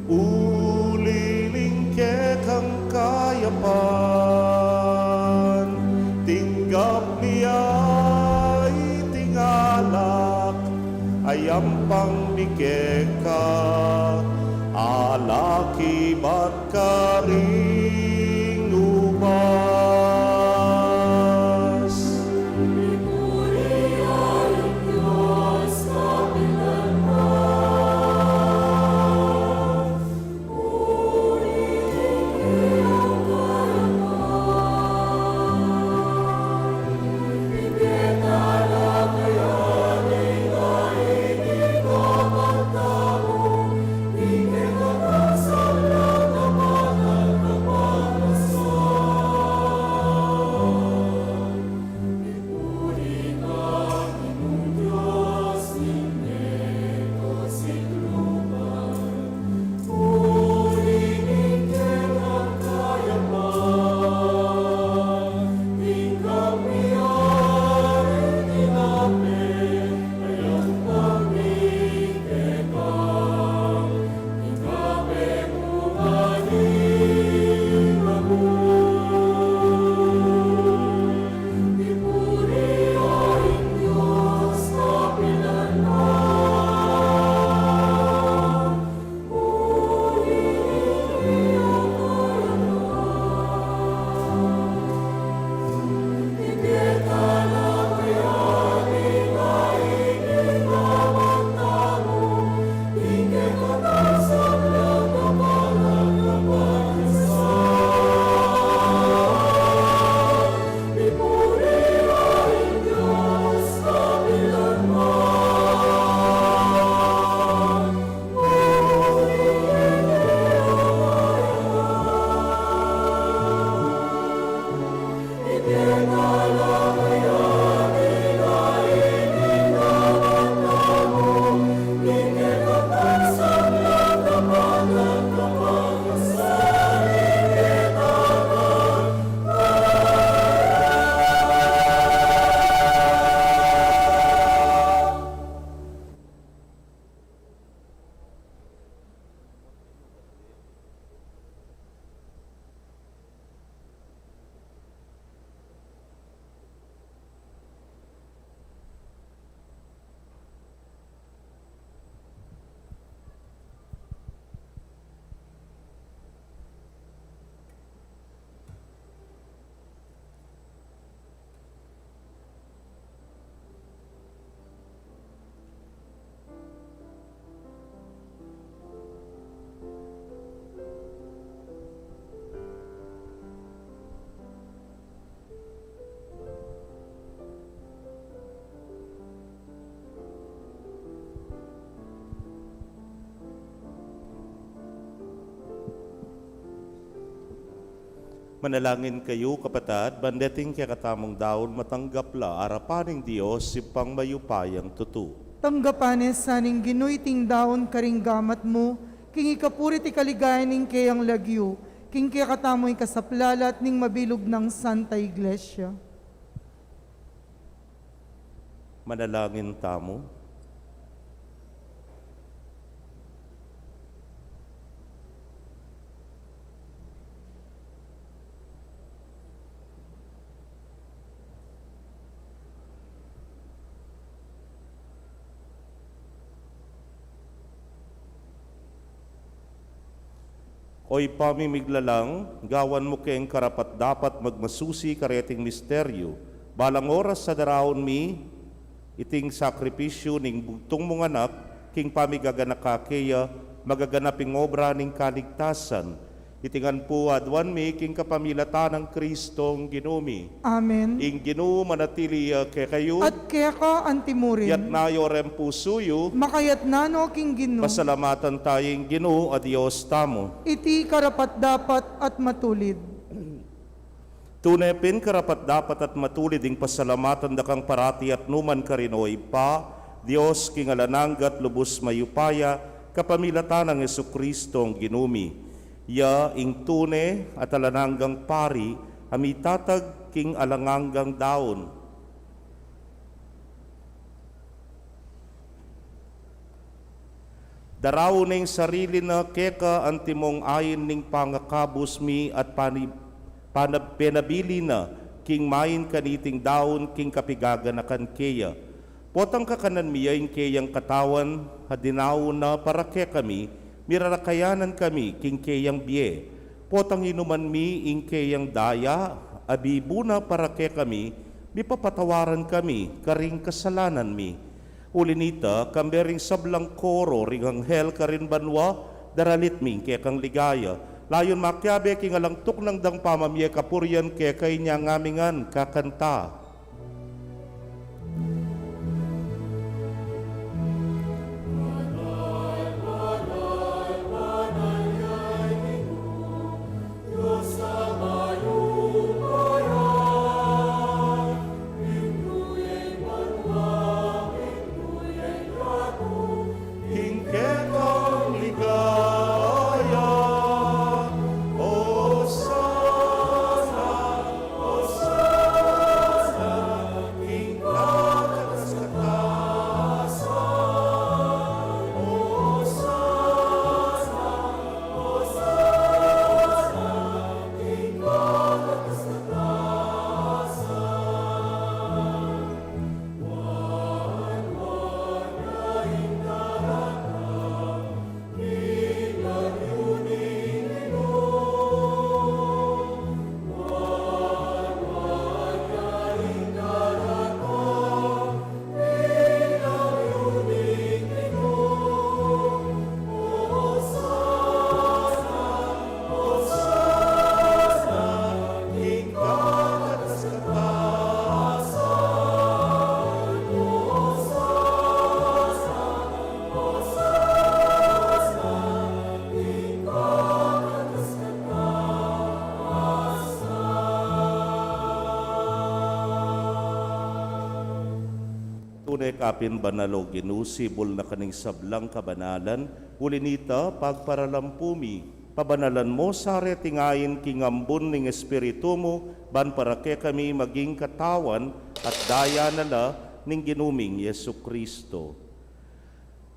uli ning kekang kayapan, tinggap mi ya iting alak, a yampang mi keka, alak ibat karing ubas. Manalangin kayu, kapatad, ban deting kekatamung daun matanggap la arapan ning Dios, Ibpang mayupayang tutu. Tanggapan ne sa ning Ginu iting daun karing gamat mu, king ikapuri at ikaligaya ning keyang lagyu, king kekatamung ikasaplalat ning mabilug nang Santa Iglesia. Manalangin tamu. O Ibpa ming miglalang, gawan mu keng karapat-dapat magmasusi kareting misteryu, balang oras a daraun mi iting sakripisyu ning bugtung mung Anak, king pamigaganaka keya, magaganap ing obra ning kaligtasan. Iti ngan pu aduan mi king kapamilatan nang Kristong Ginu mi. Amen. Ing Ginu manatili ya kekayu. At keka antimurin. Yatna yu reng pusu yu. Makayatna no king Ginu. Pasalamatan taya ing Ginu a Dios tamu. Iti karapat-dapat at matulid. Tune pin karapat-dapat at matulid ing pasalamatan da kang parati at nukarin man, O Ibpa, Dios king alang angga at lubus mayupaya, kapamilatan nang Jesukristong Ginu mi. Ya ing tune at alang anggang pari a mitatag king alang anggang daun. Daraun ne ing sarili na keka antimong ain ning pangakabus mi at pani-, panab-, penabili na king main kaniting daun king kapigaganakan keya. Potang kakanan mi ya ing keyang katawan, a dinaun na para kekami, mirarakayanan kami king keyang bie. Potang inuman mi ing keyang daya, a bibu na para kekami, mipapatawaran kami karing kasalanan mi. Uli nita, kambe ring sablang koro ring anghel karin banua, daralit mi ing kekang ligaya. Layun makiabe king alang tuknang dang pamamie kapurian keka, inya ngamingan kakanta. King kekang ligaya, Osana, Osana, king kataas-taasan, Osana, Osana, king kataas-taasan. Tune ka pin banal, O Ginu, sibul na ka ning sablang kabanalan. Uli nita, pagparalampu mi, pabanalan mo sa reting ain king ambun ning Espiritu mu, ban para kekami maging katawan at daya na la ning Ginu ming Jesucristo.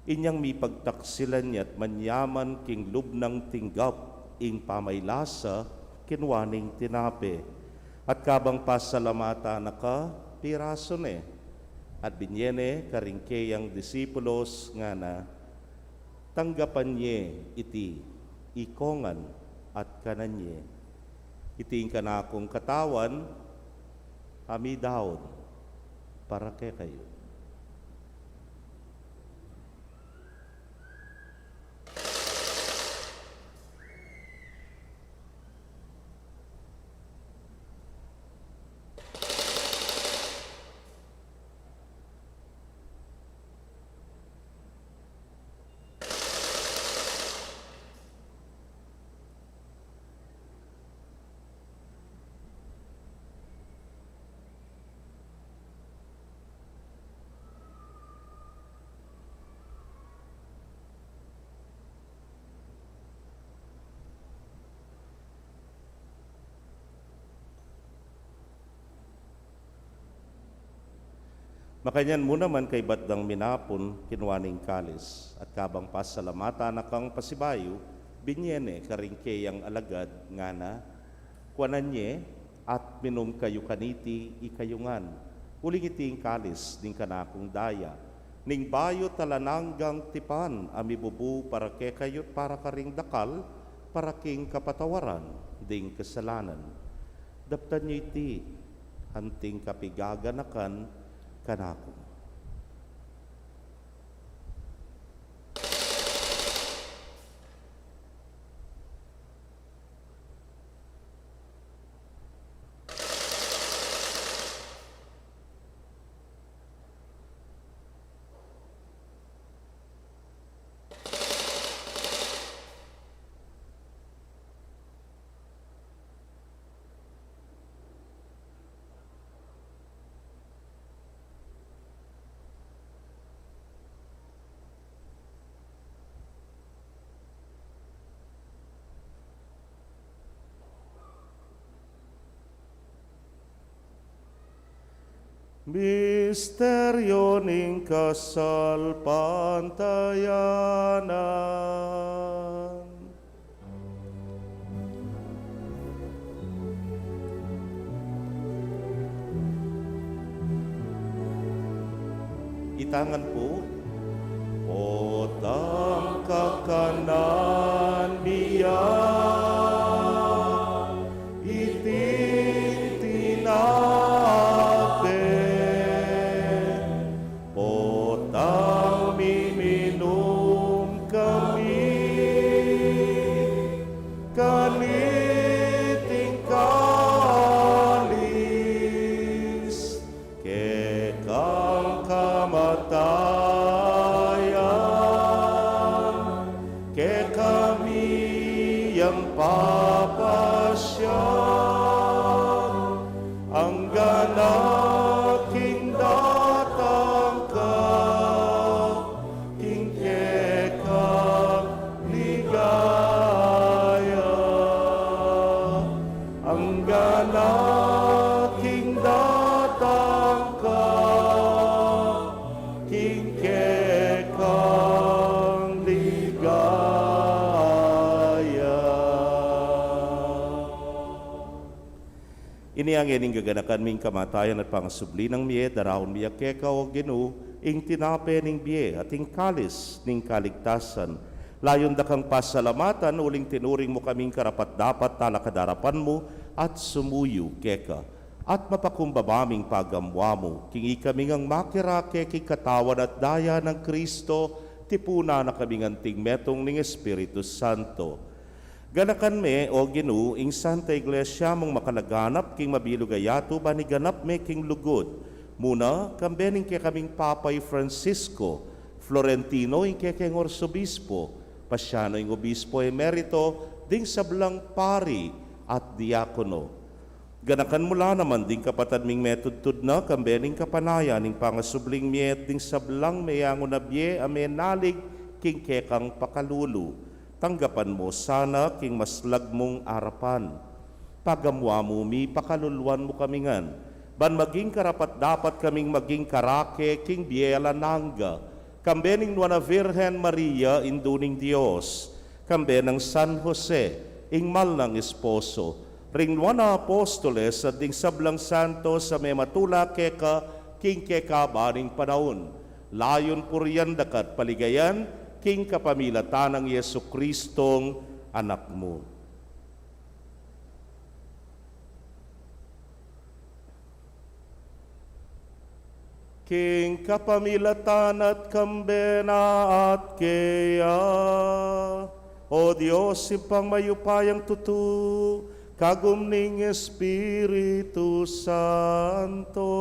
Inyang mipagtaksilan ya't manyaman king lub nang tinggap ing pamaylasa, kinua ne ing tinape, at kabang pasalamatan na ka, pirasu ne, at binye ne karing keyang disipulos, ngana: Tanggapan ye iti ikongan at kanan ye. Iti ing kanakung katawan, a midaun para kekayu. Makanyan mu naman, kaybat dang minapun, kinua ne ing kalis, at kabang pasalamatan na kang pasibayu, binye ne karing keyang alagad, ngana: Kuanan ye at minum kayu kaniti, ikayu ngan, uling iti ing kalis ning kanakung daya, ning bayu at alang anggang tipan, a mibubu para kekayu at para karing dakal, para king kapatawaran ding kasalanan. Daptan yu iti anting kapigaganakan kanaku. Misteryo ning kasalpantayanan. Itangan pu. Potang kakanan mi ya iting tinape, potang miminum kami kaniting kalis, kekang kamatayan, kekami yang papasya, anggang king datang ka, king kekang ligaya. Anggang king datang ka, king kekang ligaya. Ini ngeni ing gaganakan mi king kamatayan at pangasubli nang mie, daraun mi keka, O Ginu, ing tinape ning bie at ing kalis ning kaligtasan. Layun da kang pasalamatan uling tinuring mu kaming karapat-dapat talakad king arapan mu at sumuyu keka. At mapakumbaba ming pagamuan mu king ikami ngang makirake king katawan at daya nang Kristo, tipunan na kaming anting metung ning Espiritu Santo. Ganakan me, O Ginu, ing Santa Iglesia mung makalaganap king mabilug a yatu ban iganap me king lugud. Muna, kambe ning kekaming Papa i Francisco, Florentino ing kekeng Arsobispo, Paciano ing Obispo Emerito, ding sablang pari at diakono. Ganakan mu la naman ding kapatad ming metudtud na, kambe ning kapanayan ning pangasubling mie, ding sablang meyangu na bie a menalig king kekang pakalulu. Tanggapan mu sana king maslag mung arapan. Pagamuan mu mi, pakaluluan mu kami ngan, ban maging karapat-dapat kaming maging karake king bie alang angga, kambe ning Nuan a Virgen Maria, Indu ning Dios, kambe nang San Jose, ing mal nang esposo, ring nuan a apostoles, at ding sablang santos a mematula keka king kekaban ning panaun. Layun purian da ka at paligayan king kapamilatan nang Jesucristong Anak mu. King kapamilatan na at kambe na at keya, O Dios, Ibpang mayupayang tutu, kagum ning Espiritu Santo,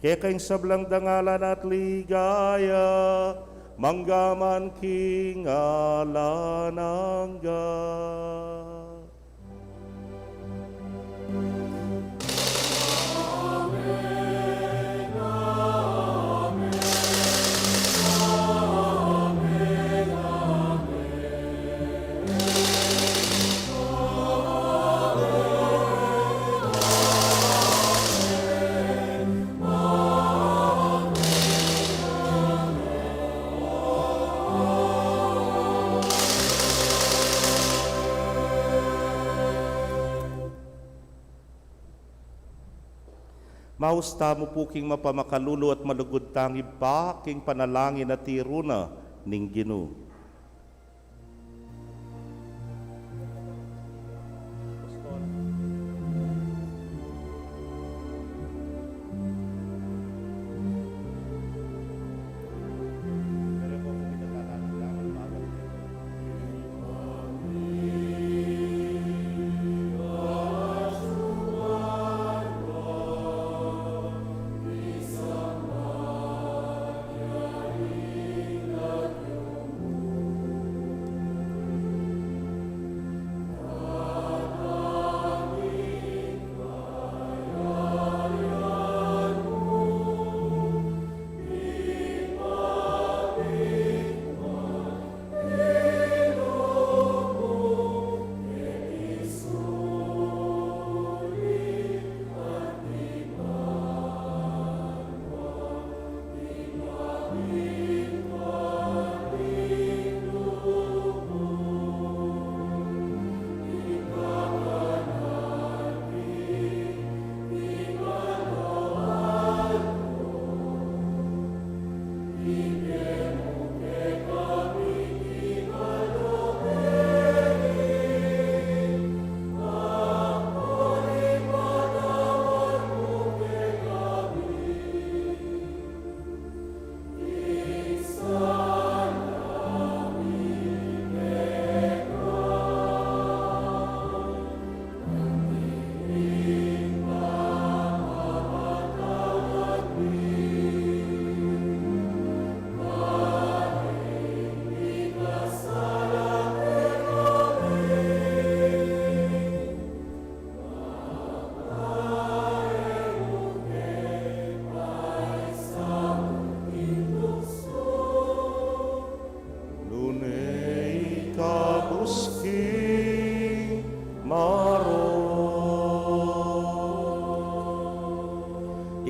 keka ing sablang dangalan at ligaya, mangga man king alang angga. Maus tamu pu king mapamakalulu at malugud tang Ibpa, king panalangin a tiru na ning Ginu.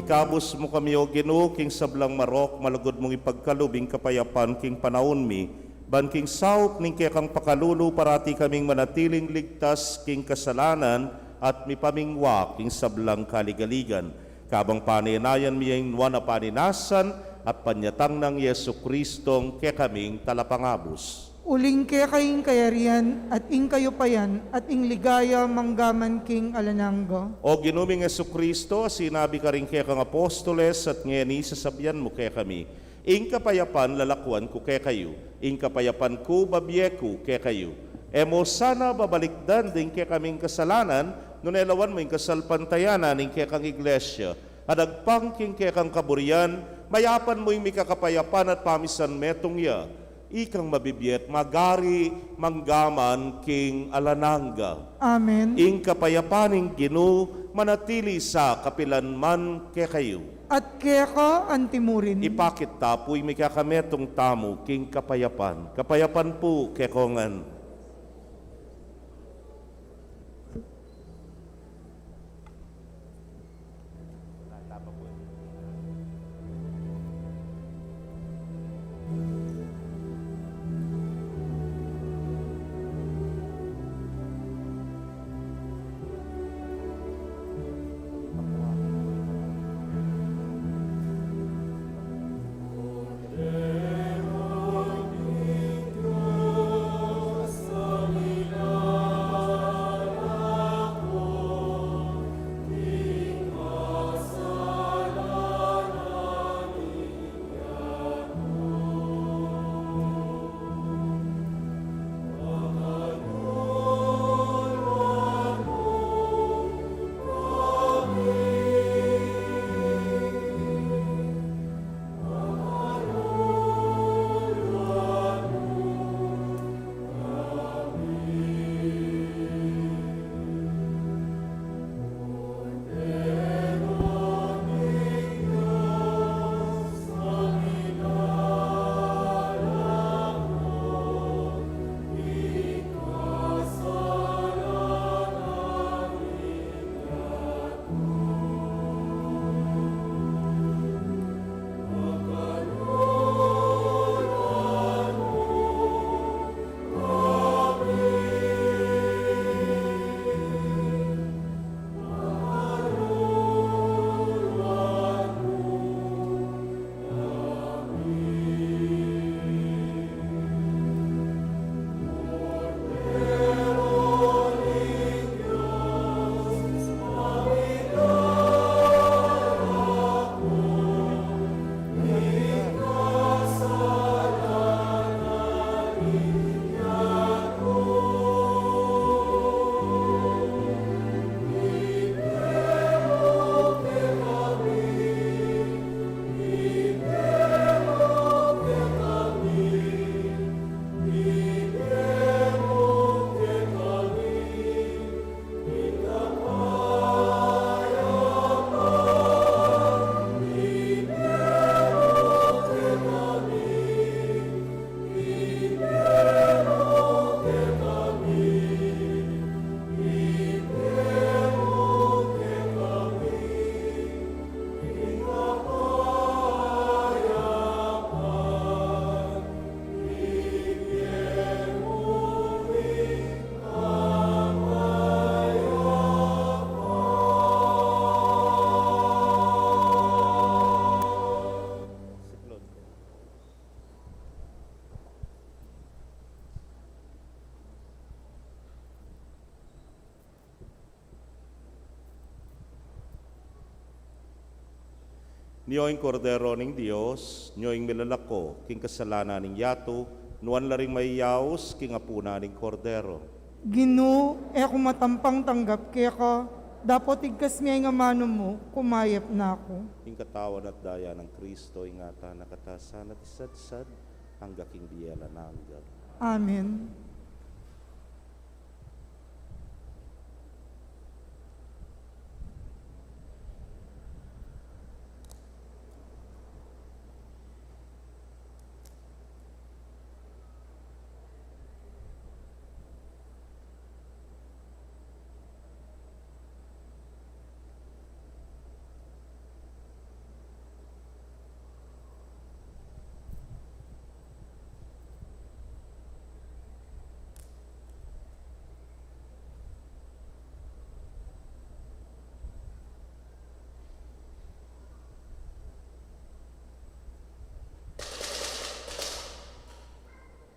Ikabus mu kami, O Ginu, king sablang marok, malugud mung ipagkalub ing kapayapan king panaun mi, ban king saup ning kekang pakalulu parati kaming manatiling ligtas king kasalanan at mipamingwa king sablang kaligaligan. Kabang panenayan mi ing nuan a paninasan at panyatang nang Jesu Kristong kekaming Talapangabus. Uling keka ing kayarian, at ing kayupayan, at ing ligaya, mangga man king alang angga. O Ginu ming Jesu Kristo, a sinabi karing kekang apostoles, at ngeni sasabian mu kekami, ing kapayapan lalakuan ku kekayu, ing kapayapan ku babie ku kekayu. E mu sana babalikdan ding kekaming kasalanan, nune lawan mu ing kasalpantayanan ning kekang iglesia, at agpang king kekang kaburian, mayapan mu ing mikakapayapan at pamisan metung ya, ikang mabibie at magari mangga man king alang angga. Amen. Ing kapayapan ning Ginu manatili sa kapilan man kekayu. At keka antimurin. Ipakit ta pu ing mikakametung tamu king kapayapan. Kapayapan pu kekongan. Nyo ing Kordero ning Dios, nyo ing milalako king kasalanan ning yatu, nuan la ring mayayaus king apunan ning Kordero. Ginu, e ku matampang tanggap keka, dapot igkas me ing amanu mu, kumayap na ku. Ing katawan at daya nang Kristo, ingatan na katamu sana at isadsad, angga king bie alang angga. Amen.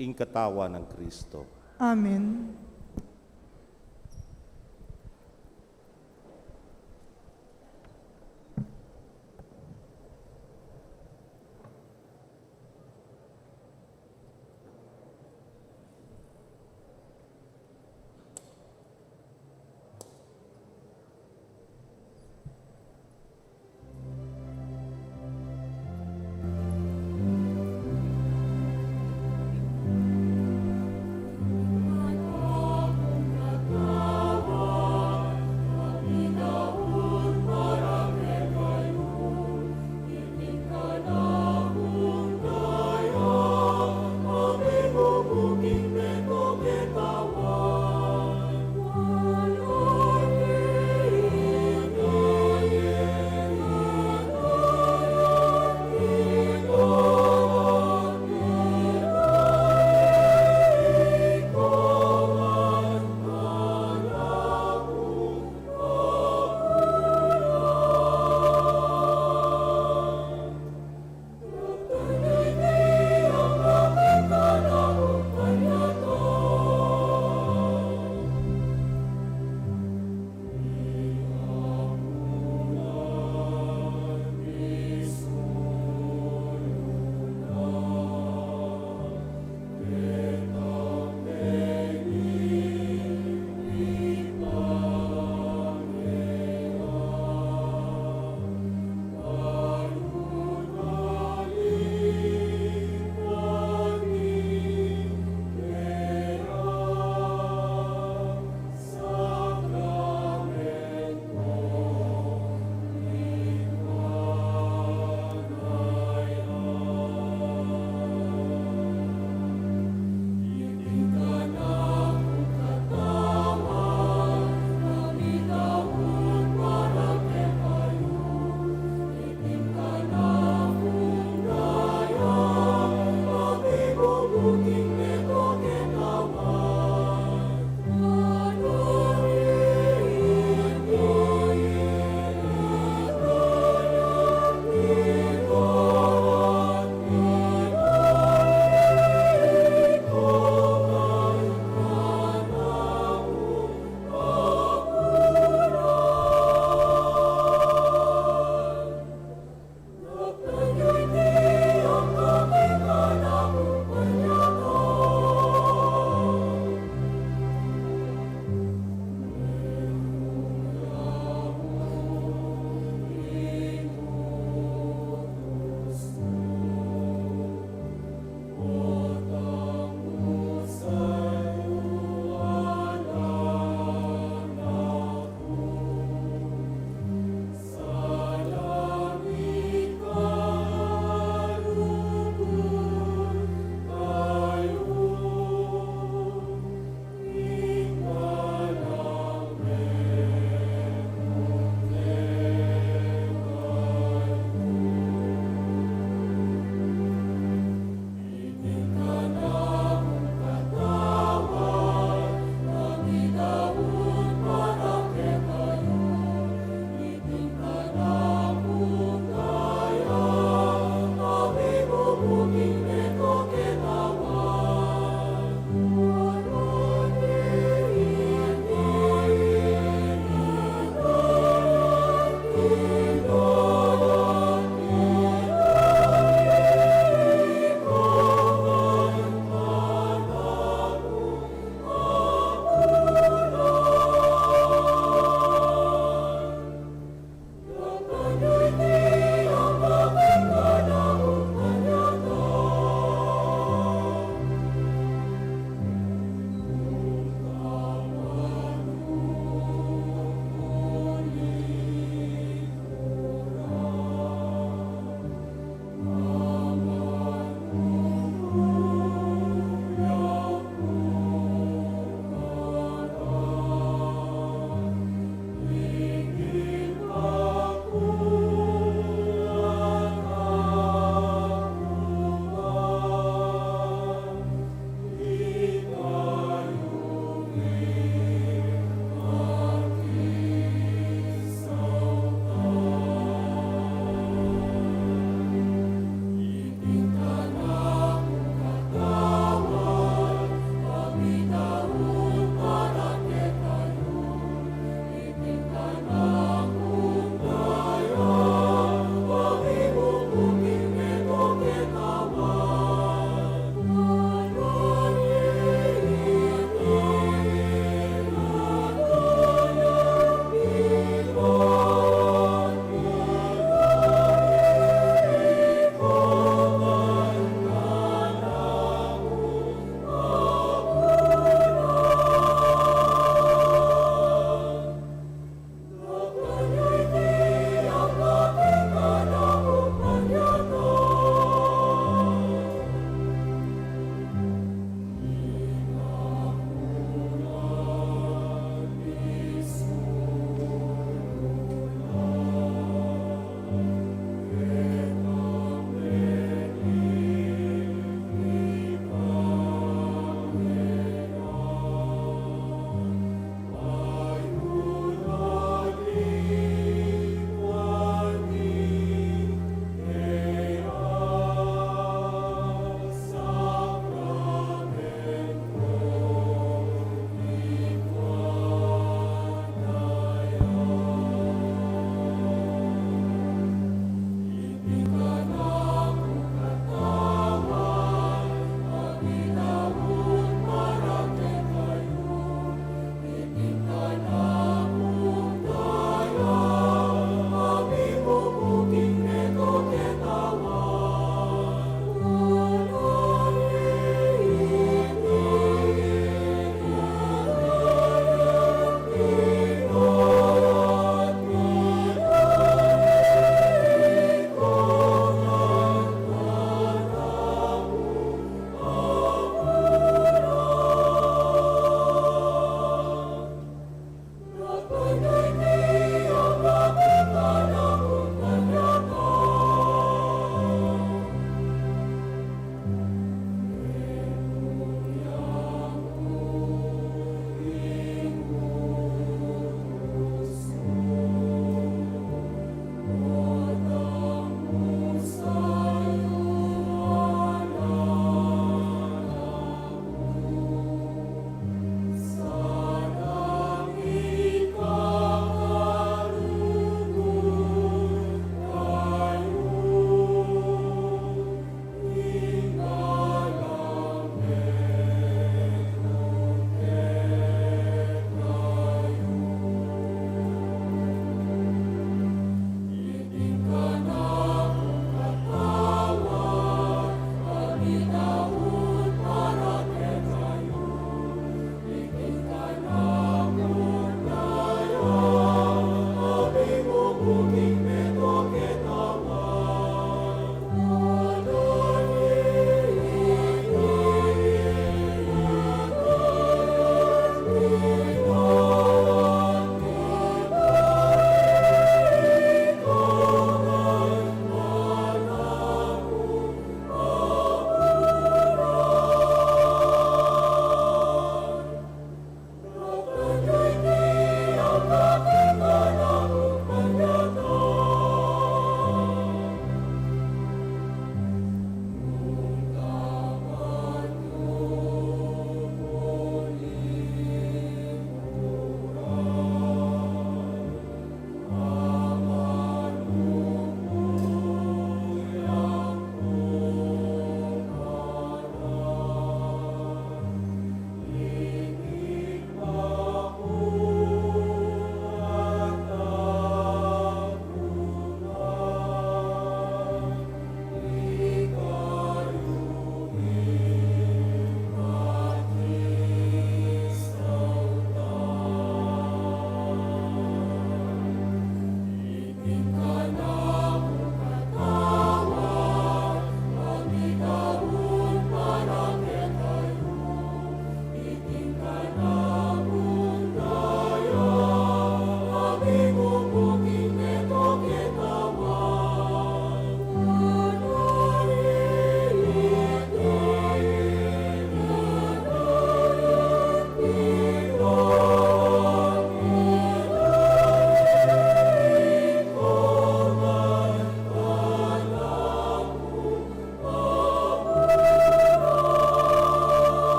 Ing katawan nang Kristo. Amen.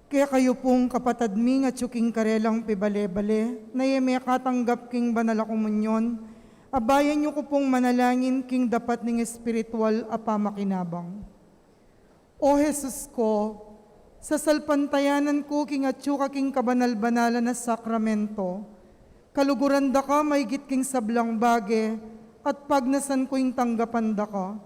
Kekayu pung kapatad ming atyu king karelang pibale-bale, na e mekatanggap king banal a komunyon, abayan yu ku pung manalangin king dapat ning espiritual a pamakinabang. O Jesus ko, sasalpantayanan ku king atyu ka king kabanal-banalan a sakramento, kaluguran da ka maigit king sablang bage, at pagnasan ku ing tanggapan da ka.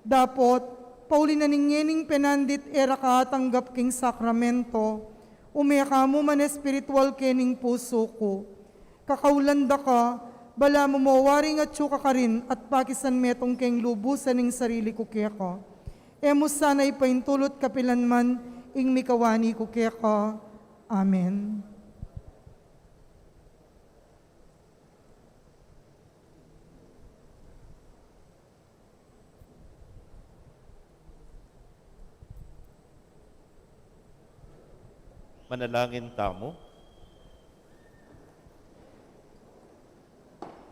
Dapot, pauli na ning ngening penandit e ra ka atanggap king sakramento, ume ka mu man espiritual kening pusu ku. Kakaulan da ka, balamu mo waring atyu ka karin at pakisan metung keng lubusan ing sarili ku keka. E mu sana ipaintulut kapilan man ing mikawani ku keka. Amen. Manalangin tamu.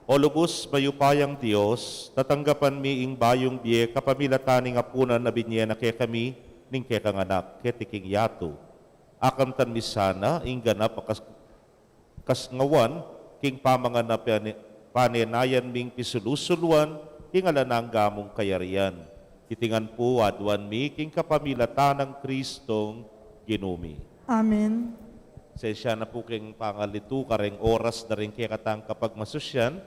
O lubus mayupayang Dios, tatanggapan mi ing bayung bie kapamilatan ning apunan a binye na kekami ning kekang Anak keti king yatu. Akantan mi sana ing ganap a kas- kasngawan king pamanganap a panenayan ming pisulu-suluan king alang angga mung kayarian. Iti ngan pu aduan mi king kapamilatan nang Kristong Ginu mi. Amen. Sensya na pu keng pangalitu kareng oras da ring kekatang kapagmasusyan.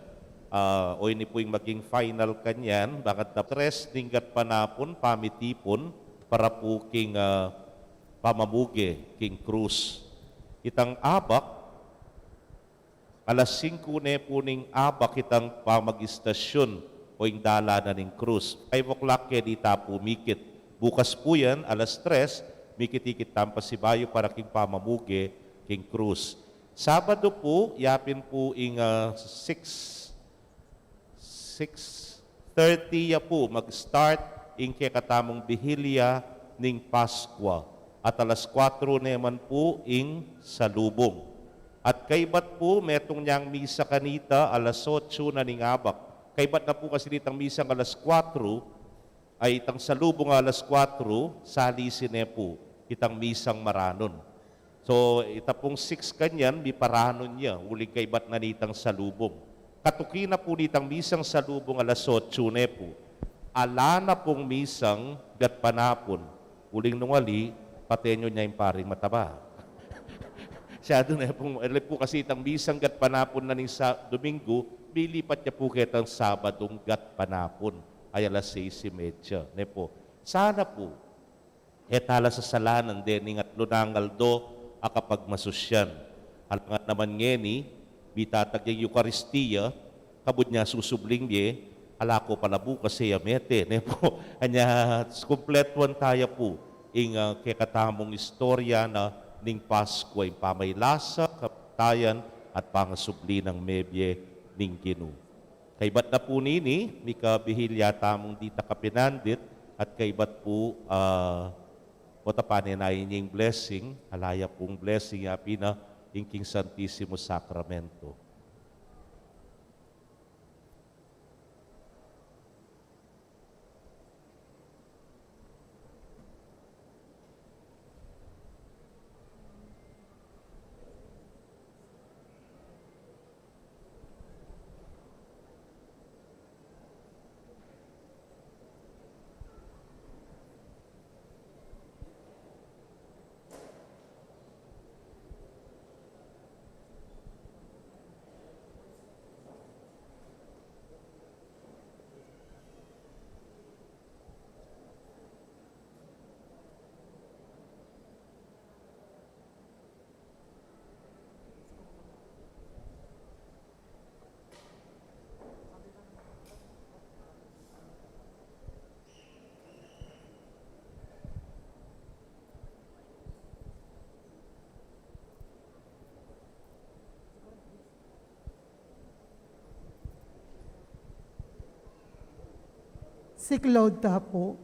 Ah, o ini pu ing maging final kanyan, bakanta tres ning gatpanapun, pamitipun, para pu king, ah, pamamuge king krus. Itang abak, alas singku ne pu ning abak itang pamagistasyun o ing dalanan ning krus. Five o'clock keni ta pumikit. Bukas pu yan, alas tres, mikit-ikit tang pasibayu para king pamamuge king krus. Sabadu pu, yapin pu ing, ah, six six thirty ya pu mag-start ing kekatamung bihilya ning Paskwa, at alas kuatro ne man pu ing salubung. At kaybat pu, metung yang misa kanita, alas otso na ning abak. Kaybat na pu kasi nitang misang alas kuatro, ay itang salubung alas kuatro, salisi ne pu itang misang maranun. So, ita pung six kanyan, miparanun ya, uling kaybat na nitang salubung. Katuki na pu nitang misang salubung alas otso ne pu. Ala na pung misang gatpanapun. Uling nung ali, patenyo ne ing paring mataba. Masyadu ne pung, ali pu kasi itang misang gatpanapun na ning sa Domingo, milipat ya pu ketang Sabadung gatpanapun. Ay alas sais y media, ne pu. Sana pu, e ta la sasalanan dening atlu nang aldo a kapagmasusyan. Alangan naman ngeni, mitatag yang Eukaristia, kabud nya susubling mie, ala ko pala bukas e ya mete, ne pu. Anya, kumpletuan taya pu ing, ah, kekatamung istorya na ning Paskwa, ing pamaylasa, kapatayan, at pangasubli nang mebie ning Ginu. Kaybat na pu nini, mikabihilya tamung ditak a pinandit, at kaybat pu, ah, o ta panenayan ing blessing, ala ya pung blessing, yapin na ing king Santisimo Sakramento. Siklaud ta pu.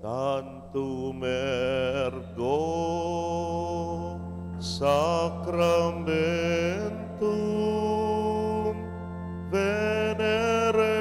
Tantum ergo sacramentum veneremus.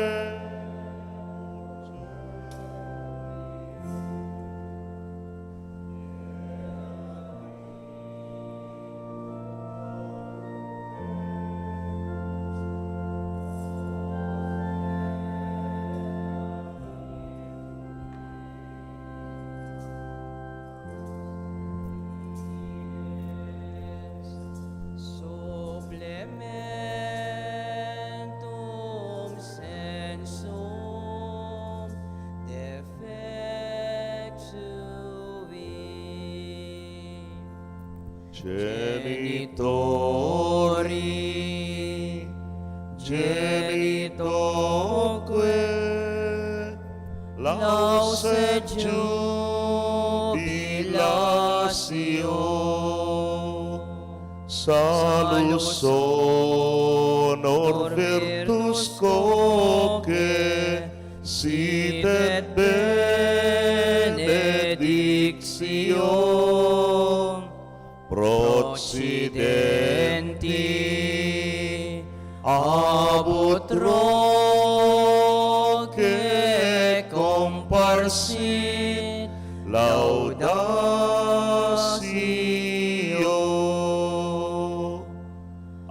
Supplementum sensum defectui. Genitori, genitoque, laus et jubilatio, salus honor virtus quoque, sit et benedictio procedenti ab utroque, comparsit laudatio.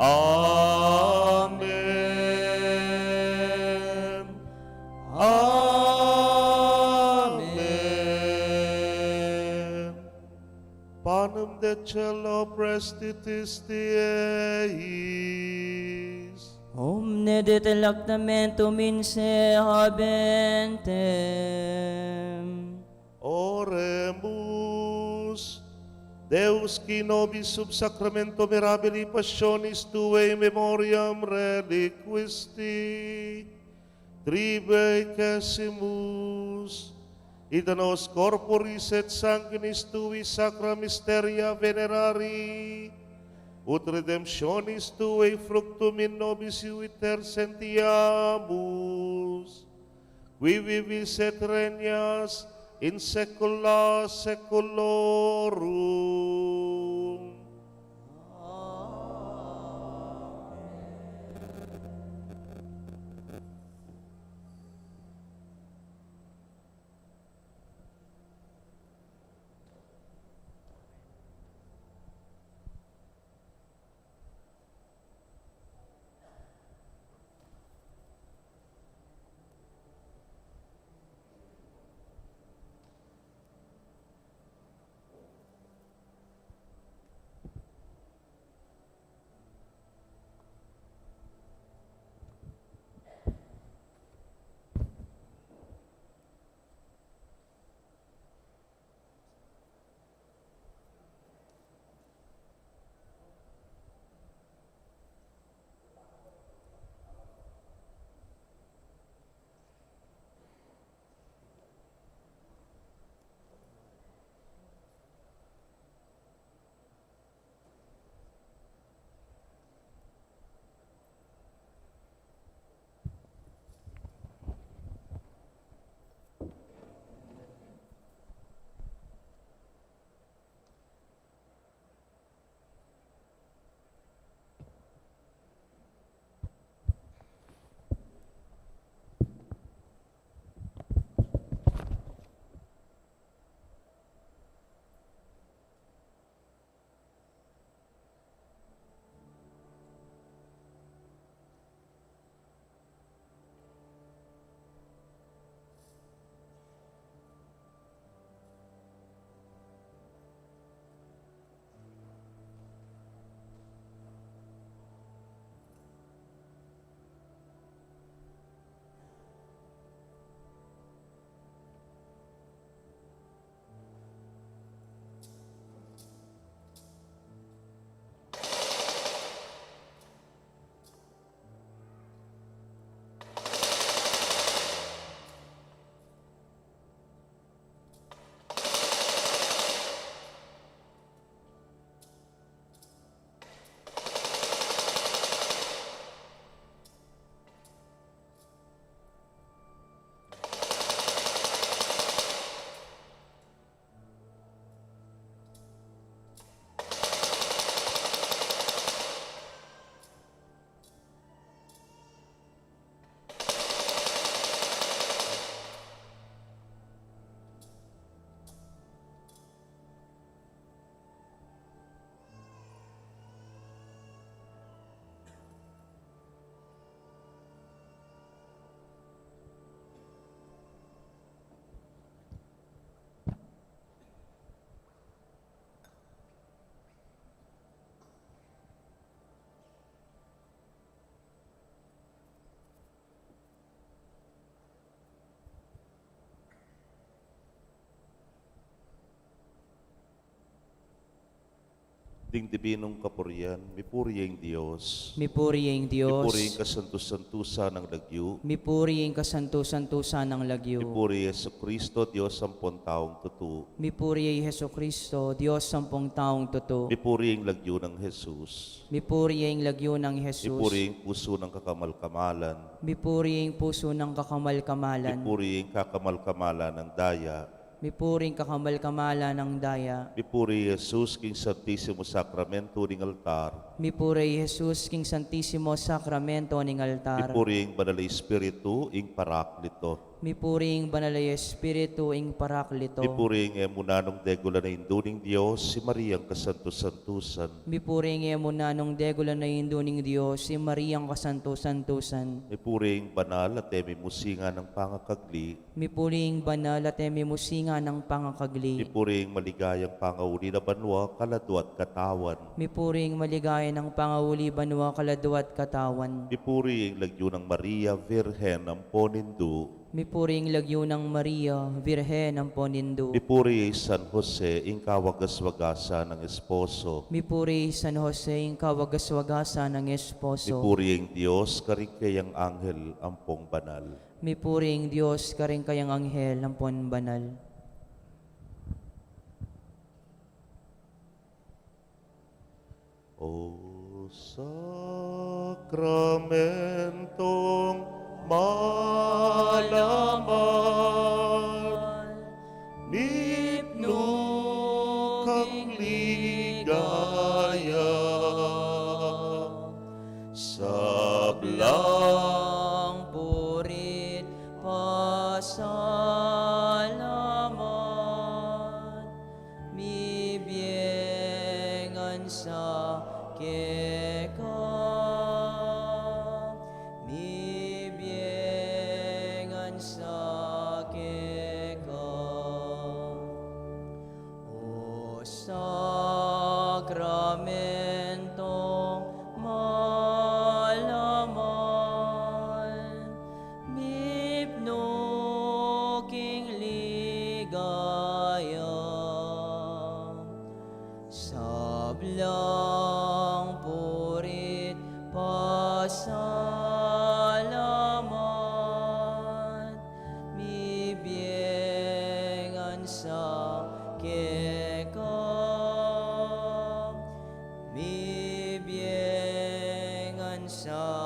Amen. Amen. Panem de celo prestitis die eis. Omne de te lactamentum in se habentem. Oremus. Deus, qui nobis sub sacramento mirabilis passionis tuae in memoriam reliquisti tribuimus, ita nos corporis et sanguinis tuis sacra mysteria venerari, ut redemptionis tuae fructum in nobis iuiter sentiamus, qui vivis et regnas in saecula saeculorum. Ding dibinung kapurian, mipuri ing Dios. Mipuri ing Dios. Mipuri ing kasantu-santusan nang lagyu. Mipuri ing kasantu-santusan nang lagyu. Mipuri i Jesucristo, Dios ampong taung tutu. Mipuri i Jesucristo, Dios ampong taung tutu. Mipuri ing lagyu nang Jesus. Mipuri ing lagyu nang Jesus. Mipuri ing pusu nang kakamal-kamalan. Mipuri ing pusu nang kakamal-kamalan. Mipuri ing kakamal-kamalan nang daya. Mipuri ing kakamal-kamalan nang daya. Mipuri i Jesus king Santisimo Sakramento ning altar. Mipuri i Jesus king Santisimo Sakramento ning altar. Mipuri ing Banal a Espiritu ing Paraklito. Mipuri ing Banal a Espiritu ing Paraklito. Mipuri ing e mu nanung degulan a Indu ning Dios, i Mariang kasantu-santusan. Mipuri ing e mu nanung degulan a Indu ning Dios, i Mariang kasantu-santusan. Mipuri ing banal at e mimusingan a pangakagli. Mipuri ing banal at e mimusingan a pangakagli. Mipuri ing maligayang pangauli na banua, kaladua at katawan. Mipuri ing maligayang pangauli banua, kaladua at katawan. Mipuri ing lagyu nang Maria, Virgen ampong Indu. Mipuri ing lagyu nang Maria, Virgen ampong Indu. Mipuri i San Jose, ing kawagas-wagasan nang esposo. Mipuri i San Jose, ing kawagas-wagasan nang esposo. Mipuri ing Dios karing kayang anghel ampong banal. Mipuri ing Dios karing kayang anghel ampong banal. O sakramentong malamal, mipnu kang ligaya, sablang puri't pasalamat, mibie ngan sa keka, mibie ngan sa keka. O sakramentong malamal, mipnu king ligaya, sablang puri't pasalamat, mibie ngan sa keka, mibie ngan sa